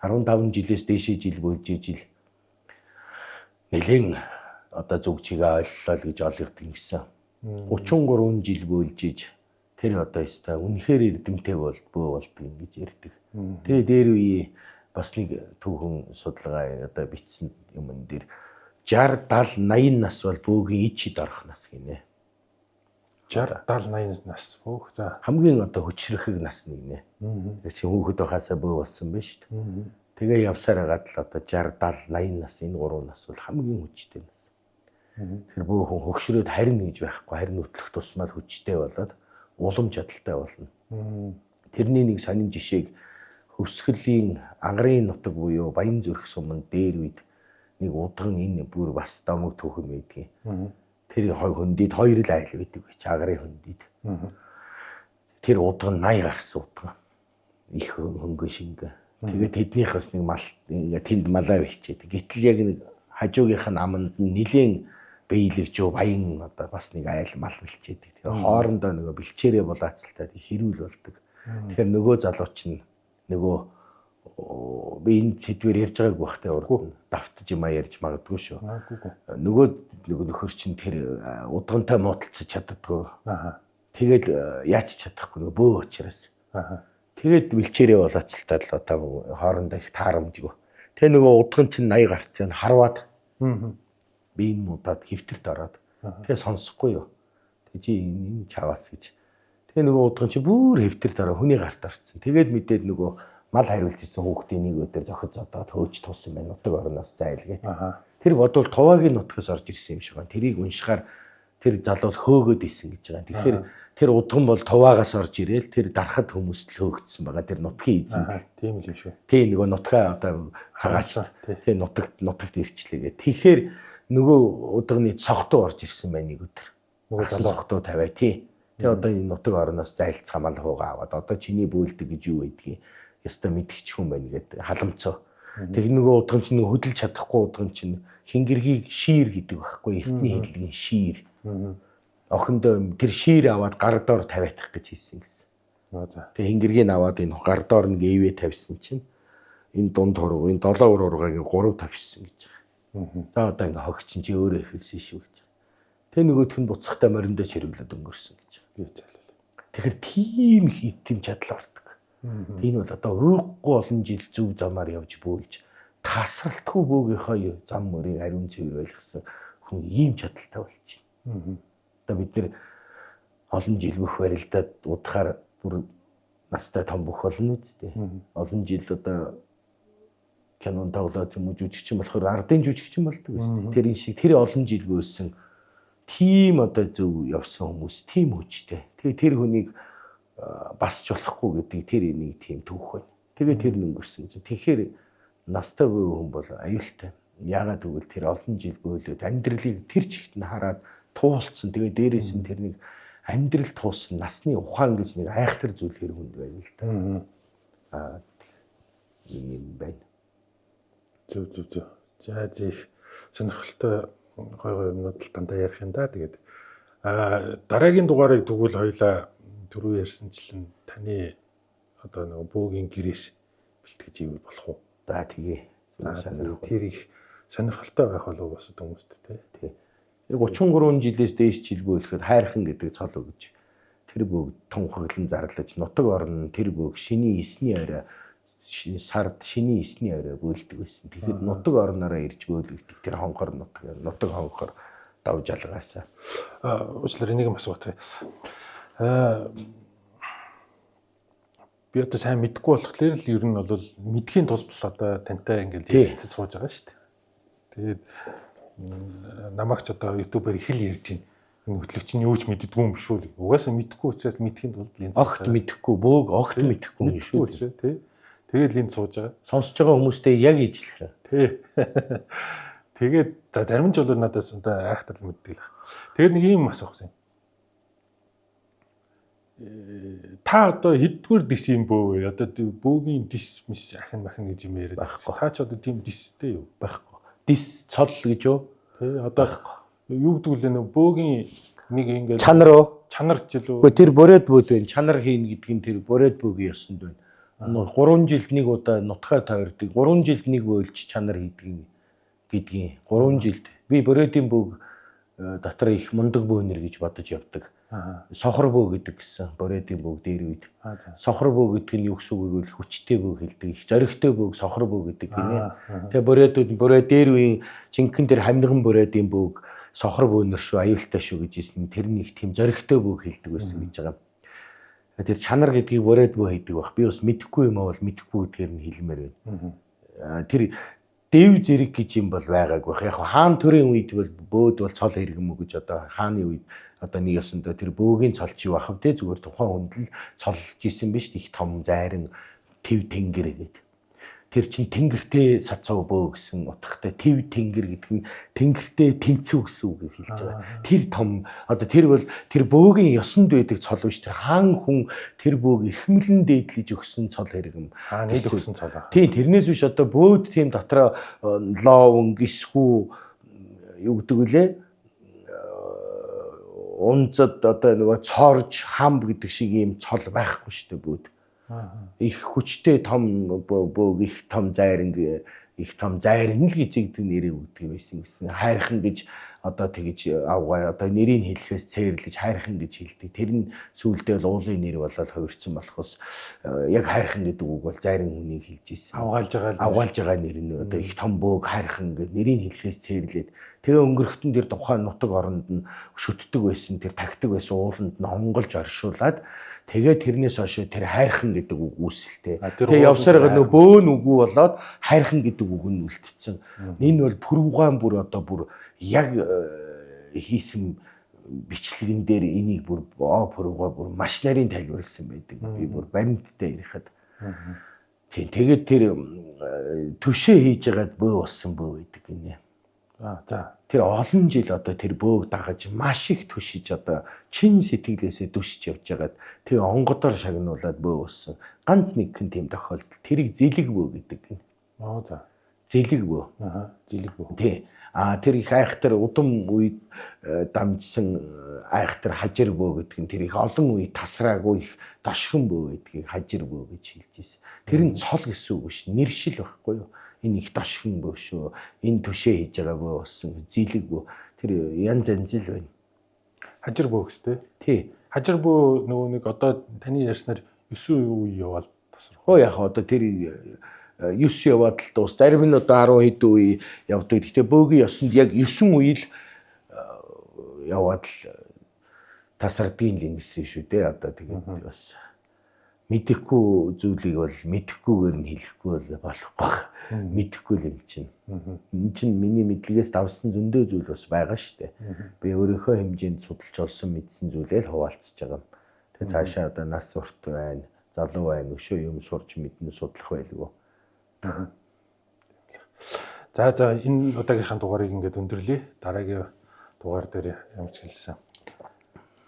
15 жилээс дээшээ жил бөөлж ижил нэлээд одоо зүг чигээ ойллоо л гэж олгодог юм гэсэн. 33 жил бөөлж иж тэр одоо өстой үнэхээр эрдэмтэй бол бөө болдог юм гэж ярьдаг. Тэгээ дээр үе бас нэг түүхэн судалгаа одоо бичсэн юмн дээр 60 70 80 нас бол бөөгийн ид шид орох нас гинэ. 60 70 80 нас бөөх. За хамгийн одоо хүчрхэг нас нэгнэ. Тэр чинь хүүхэд байхаасаа бөө болсон байна шүү дээ. Тэгээ явсаар хагаад л одоо 60 70 80 нас энэ гурван нас бол хамгийн хүчтэй нас. Тэр бөө хүн хөгшрөөд харин гэж байхгүй, харин хөтлөх тусмаа хүчтэй болоод улам чадaltaй болно. Тэрний нэг сонин жишээг Хөвсгөлийн ангарын нутаг буюу Баян зүрх суманд дээр үед нэг удган энэ бүр бас домог түүхэн байдгийн. Тэр хой хөндөд хоёр л айл байдаг гэж агарын хөндөд. Тэр удган 80 гарсан удган. Их хөнгө шингэн. Тэгээд тэднийх бас нэг мал ингээ тэнд малаа бэлчээд. Гэтэл яг нэг хажуугийнх нь аманд нь нилээн биелэгч баян одоо бас нэг айл мал бэлчээдэг. Тэгээ хоорондоо нөгөө бэлчээрээ булаацалтаад хэрүүл болдог. Тэгэхээр нөгөө залуу чинь нөгөө би энэ сэдвээр ярьж байгааг бахтай урд давтаж юм а ярьж магадгүй шүү. Нөгөө нөхөр чинь тэр удгантай муудалцаж чаддаггүй. Тэгээд яаж чадахгүй нөгөө бөө учраас. Тэгээд бэлчээрээ болоочтал л одоо хоорондоо их таарамжгүй. Тэгээ нөгөө удган чинь 80 гарцсан харваад би энэ муудаад хэвтэрт ороод тэгээ сонсохгүй юу. Тэгээ чи энэ чаваас гэж. Тэгээ нөгөө удган чи бүр хэвтэрт ороо хүний гарт орцсон. Тэгээд мэдээд нөгөө мал хариулж исэн хүүхдийн нэг өдөр зохид зодоод хөөж туусан байна. Нутаг орноос зайлгээд. Тэр бодвол Тувагийн нутгаас орж ирсэн юм шиг байна. Тэрийг уншихаар тэр залуу хөөгөөд исэн гэж байгаа. Тэгэхээр тэр удган бол Туваагаас орж ирээл тэр дарахад хүмүүст л хөөгдсөн байгаа. Тэр нутгийн эзэн л. Тийм л юм шүү. Тий, нөгөө нутгаа одоо цагааш. Тий, нутагт ирчлээгээ. Тэгэхээр нөгөө удганы цогтуу орж ирсэн байна нэг өдөр. Нөгөө залуу цогтуу тавиа тий. Тэгээ одоо энэ нутаг орноос зайлцгаа мал хуугаа аваад одоо чиний бөөлдөг гэж юу байдгийг ёстой мэдгч хүн байна гэдэг халамцоо. Тэр нөгөө удган чинь хөдөлж чадахгүй удган чинь хингэргийг шиир гэдэг байхгүй, эртний хэллэгийн шиир. Охиндоо тэр шиир аваад гар доор тавиатах гэж хийсэн гэсэн. Тэгээ хингэргийг аваад энэ гар доор нэг эвээ тавьсан чинь энэ дунд хург, энэ 7 ур хургагийн 3 тавьсан гэж байгаа. За одоо ингээ хогч чинь чи өөрөө эхэлсэн шүү гэж. Тэгээ нөгөөх нь буцахтай мориндоо чирвлээд өнгөрсөн гэж. Тэгэхээр тийм их тийм чадал ордог. Энэ бол одоо уйггүй олон жил зөв замаар явж бөөлж тасралтгүй бөөгийнхөө зам мөрийг ариун цэвэр байлгасан хүн ийм чадaltaй болчих. Одоо бид нэр олон жил бүх барилдаад удахаар бүр настай том бүх болно үсттэй. Олон жил одоо кинон тоглоод юм уу жүжигчин болохоор ардын жүжигчин болдог үсттэй. Тэр энэ шиг тэр олон жил бөөлсөн тийм одоо зөв явсан хүмүүс тийм хүчтэй. Тэгээ тэр хүнийг басч болохгүй гэдэг тэр нэг тийм түүх байна. Тэгээ тэр нь өнгөрсөн чинь. Тэгэхээр настай буй хүн бол аюултай. Яагаад гэвэл тэр олон жил бөөлөөд амьдралыг тэр чигт нь хараад туулцсан. Тэгээ дээрээс нь тэр нэг амьдрал туулсан насны ухаан гэж нэг айхтар зүйл хэр хүнд байна л да. Аа юм байна. Зөв зөв зөв. За зэх сонирхолтой гой гой юмнууд л дандаа ярих юм да. Тэгээд дараагийн дугаарыг тэгвэл хоёлаа түрүү ярьсанчлан таны одоо нэг бөөгийн гэрээс бэлтгэж ивэл болох уу? За тэгээ. Тэр их сонирхолтой байх болов бусад хүмүүст тий. Тий. 33 жилээс дээш жил бөөлөхөд хайрхан гэдэг цол өгж тэр бөөг тунхаглан зарлаж нутаг орн тэр бөөг шиний эсний орой сард шиний эсний орой бөөлдөг байсан. Тэгэхэд нутаг орноороо ирж бөөлөгдөг тэр хонгор нутаг хонгор дав жалгаасаа. Уучлаарай энийг юм асуух. Би одоо сайн мэдэхгүй болохоор л ер нь бол мэдхийн тулд л одоо тантай ингээд ярилцаж сууж байгаа шүү дээ. Тэгээд намайг ч одоо YouTube-аар их л ярьж байна. Энэ хөтлөгч нь юу ч мэддэггүй юм шүү. Угаасаа мэдэхгүй учраас мэдхийн тулд л энэ огт мэдэхгүй, бөөг огт мэдэхгүй юм шүү тий. Тэгээд л энд сууж байгаа. Сонсож байгаа хүмүүстэй яг ижлэх. Тий. Тэгээд за зарим нь ч бол надаас одоо айхтар мэддэг л. Тэгээд нэг юм асуух юм. Та одоо хэддүгээр дис юм бөө вэ? Одоо бөөгийн дис мис ахин махин гэж юм яриад байхгүй. Та ч одоо тийм дистэй юу? Байхгүй. Дис цол гэж юу? Тий, одоо юу гэдэг вэ нөө бөөгийн нэг ингээд чанар уу? Чанар ч илүү. Үгүй тэр бороод бөөд байна. Чанар хийн гэдэг нь тэр бороод бөөгийн ёсонд байна. 3 жилд нэг удаа нутгаа тойрдог. 3 жилд нэг бөөлж чанар хийдэг гэдгийг. 3 жилд би бородын бөөг дотор их мундаг бөөнөр гэж бодож явдаг. Сохор бөө гэдэг гэсэн бородын бөөг дээр үед. Сохор бөө гэдэг нь юу гэсэн үг вэ гэвэл хүчтэй бөөг хэлдэг. Их зоригтой бөөг сохор бөө гэдэг гинэ. Тэгээ бородууд бороо дээр үеийн жинхэнэ тэр хамниган бородын бөөг сохор бөөнөр шүү, аюултай шүү гэж хэлсэн. Тэр нэг тийм зоригтой бөөг хэлдэг байсан гэж байгаа. Тэр чанар гэдгийг бороод бөө хийдэг байх. Би бас мэдэхгүй юм аа бол мэдэхгүй гэдгээр нь хэлмээр байна. Тэр дэв зэрэг гэж юм бол байгаагүй. Яг хаан төрийн үед бол бөөд бол цол хэрэг юм уу гэж одоо хааны үед одоо нэг ёсондоо тэр бөөгийн цолч юу ахав те зүгээр тухайн хүнд л цолж исэн биш их том зайран төв тэнгэр гэдэг. Тэр чин тэнгэртэй сацуу бөө гэсэн утгатай төв тэнгэр гэдэг нь тэнгэртэй тэнцүү гэсэн үгийг хэлж байгаа. Тэр том одоо тэр бол тэр бөөгийн ёсонд байдаг цол биш тэр хаан хүн тэр бөөг эрхэмлэн дээдлэж өгсөн цол хэрэг юм. Хааны өгсөн цол. Тийм тэрнээс биш одоо бөөд тийм дотроо лоовн гисхүү юу гэдэг вүлээ? Унзад одоо нөгөө цоорж хамб гэдэг шиг ийм цол байхгүй шүү дээ бөөд. Их хүчтэй том бөөг, их том зайранг, их том зайран л гэж гэдэг нэрийг өгдөг юм байсан гэсэн. Хайрхан гэж одоо тэгж авгаа одоо нэрийг хэлэхээс цээрлэж хайрхан гэж хэлдэг. Тэр нь сүүлдээ бол уулын нэр болоод хувирсан болохоос яг хайрхан гэдэг үг бол зайран хүнийг хэлж ирсэн. Авгаалж байгаа нэр нь одоо их том бөөг хайрхан гэдэг нэрийг хэлэхээс цээрлээд тэгээ өнгөрөхтөн тэр тухайн нутаг оронд нь шүтдэг байсан, тэр тагтаг байсан ууланд нь хонголж оршуулад тэгээд тэрнээс хойш тэр хайрхан гэдэг үг үүсэлтэй. Тэгээ явсаар байгаа нөө бөөн үгүй болоод хайрхан гэдэг үг нь үлдсэн. Энэ бол пүрвгаан бүр одоо бүр яг хийсэн бичлэгэн дээр энийг бүр пүрвгаа бүр маш нарийн тайлбарласан байдаг. Би бүр баримттай ярихад. Тийм, тэгээд тэр түшээ хийж байгаад бөө болсон бөө байдаг гинэ. За. Тэр олон жил одоо тэр бөөг дагаж маш их түшиж одоо чин сэтгэлээсээ дүшиж явж байгаад тэр онгодоор шагнуулад бөө болсон. Ганц нэгхэн тийм тохиолдол тэрийг зэлэг бөө гэдэг гинэ. За. Зэлэг бөө. Зэлэг бөө. Тий. А тэр их айхтар удам үед дамжсан айхтар хажир бөө гэдэг нь тэр их олон үе тасраагүй их дошхон бөө гэдгийг хажир бөө гэж хэлж ирсэн. Тэр нь цол гэсэн үг биш, нэршил байхгүй юу? Энэ их дошхон бөө шүү. Энэ түшээ хийж байгаа бөө болсон зэлэг бөө. Тэр янз янз л байна. Хажир бөө гэж тий. Тий. Хажир бөө нөгөө нэг одоо таны ярьснаар 9 үе яваал тасрах. Хөө яг одоо тэр 9 яваад л дуус. Зарим нь одоо 10 хэд үе явдаг. Гэхдээ бөөгийн ёсонд яг 9 үе л яваад л тасардгийн л юм гэсэн шүү дээ. Одоо тэгээд бас мэдэхгүй зүйлийг бол мэдэхгүйгээр нь хэлэхгүй бол болохгүй. Мэдэхгүй л юм чинь. Энэ чинь миний мэдлэгээс давсан зөндөө зүйл бас байгаа шүү дээ. Би өөрийнхөө хэмжээнд судалж олсон мэдсэн зүйлээ л хуваалцаж байгаа юм. Тэгээ цаашаа одоо нас урт байна, залуу байна, өшөө юм сурч мэднэ, судлах байлгүй. За энэ удаагийнхаа дугаарыг ингээд өндөрлөе. Дараагийн дугаар дээр ямар ч хэлсэн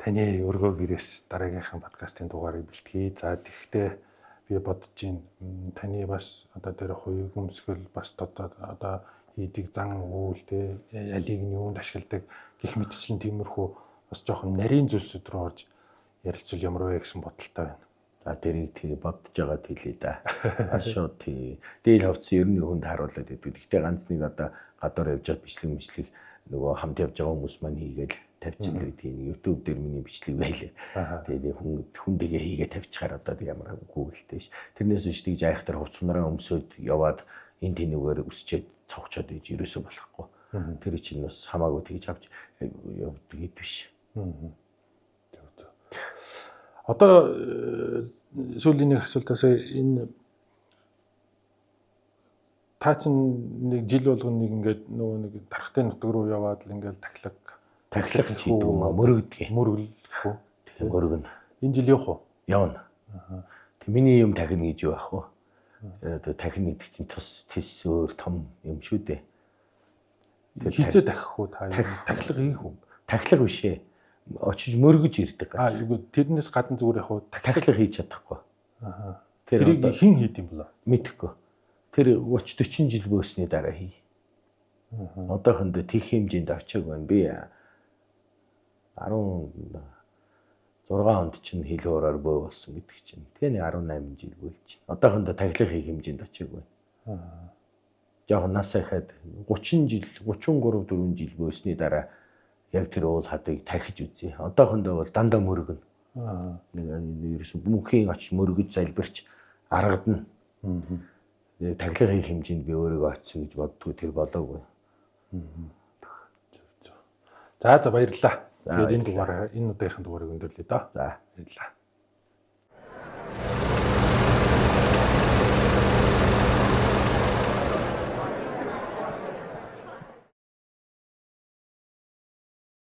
таны өргөө гэрээс дараагийнхаа подкастын дугаарыг бэлтгэе. За тэгэхдээ би бодож байна. Таны бас одоо тэр хувийг өмсгөл бас одоо хийдэг зан үйл те ялийг нь юунд ашигладаг гэх мэтчлэн тиймэрхүү бас жоохон нарийн зүйлсүүд рүү орж ярилцвал ямар вэ гэсэн бодолтой байна. За тэрийг тий бодож байгаад хэлье да. Шууд тий. Дээл хувцас ер нь хүнд харуулад байдаг. Гэхдээ ганц нэг одоо гадуур явж байхад бичлэг нөгөө хамт явж байгаа хүмүүс маань хийгээл тавьчихлаа гэдгийг YouTube дээр миний бичлэг байлаа. Тэгээд хүн дэгээ хийгээ тавьчихаар одоо ямар Google-тэй ш. Тэрнээс биш тэгж айхтар хувцснараа өмсөөд яваад энэ тэнүүгээр өсчээд цогцоод иж ерөөсөө болохгүй. Тэр чинь бас хамаагүй тэгж авч явдаг хэд биш. Одоо сүүлийн нэг асуултаас энэ та чинь нэг жил болгоно нэг ингээд нөгөө нэг дархтай нутаг руу яваад л ингээд тахилга хийдэг юм аа, мөрөгдөг. Мөрөглөх үү? Тийм, мөргөнө. Энэ жил явах уу? Явна. Тэг миний юм тахина гэж юу ах вэ? Одоо тахина гэдэг чинь тус тэс өөр том юм шүү дээ. Хизээ дахих уу та? Тахилга хийх үү? Тахилга биш ээ. Очиж мөргөж ирдэг газар. Аа, тэрнээс гадна зүгээр яг уу тахилга хийж чадахгүй. Аа. Тэрийг хэн хийд юм болоо? Мэдэхгүй. Тэр 30 40 жил бөөсний дараа хий. Одоохондоо тех хэмжээнд очиаг байна. Би 16 онд чинь хил хуураар бөө болсон гэдэг чинь. Тэгээ 18 жил бөөлж. Одоохондоо тахилга хийх хэмжээнд очиаг байна. Жохон нас ахаад 30 жил, 33 4 жил бөөсний дараа яг тэр уул хадыг тархиж үзье. Одоохондоо бол дандаа мөргөнө. Нэг ерөөсөн мөнхийн очиж мөргөж залбирч аргадна. Тахилга хийх хэмжээнд би өөрийгөө очсон гэж боддгоо, тэр болоогүй. За баярлалаа. Тэгээд энэ дугаар энэ удаагийнхын дугаарыг өндөрлөе доо. За баярлалаа.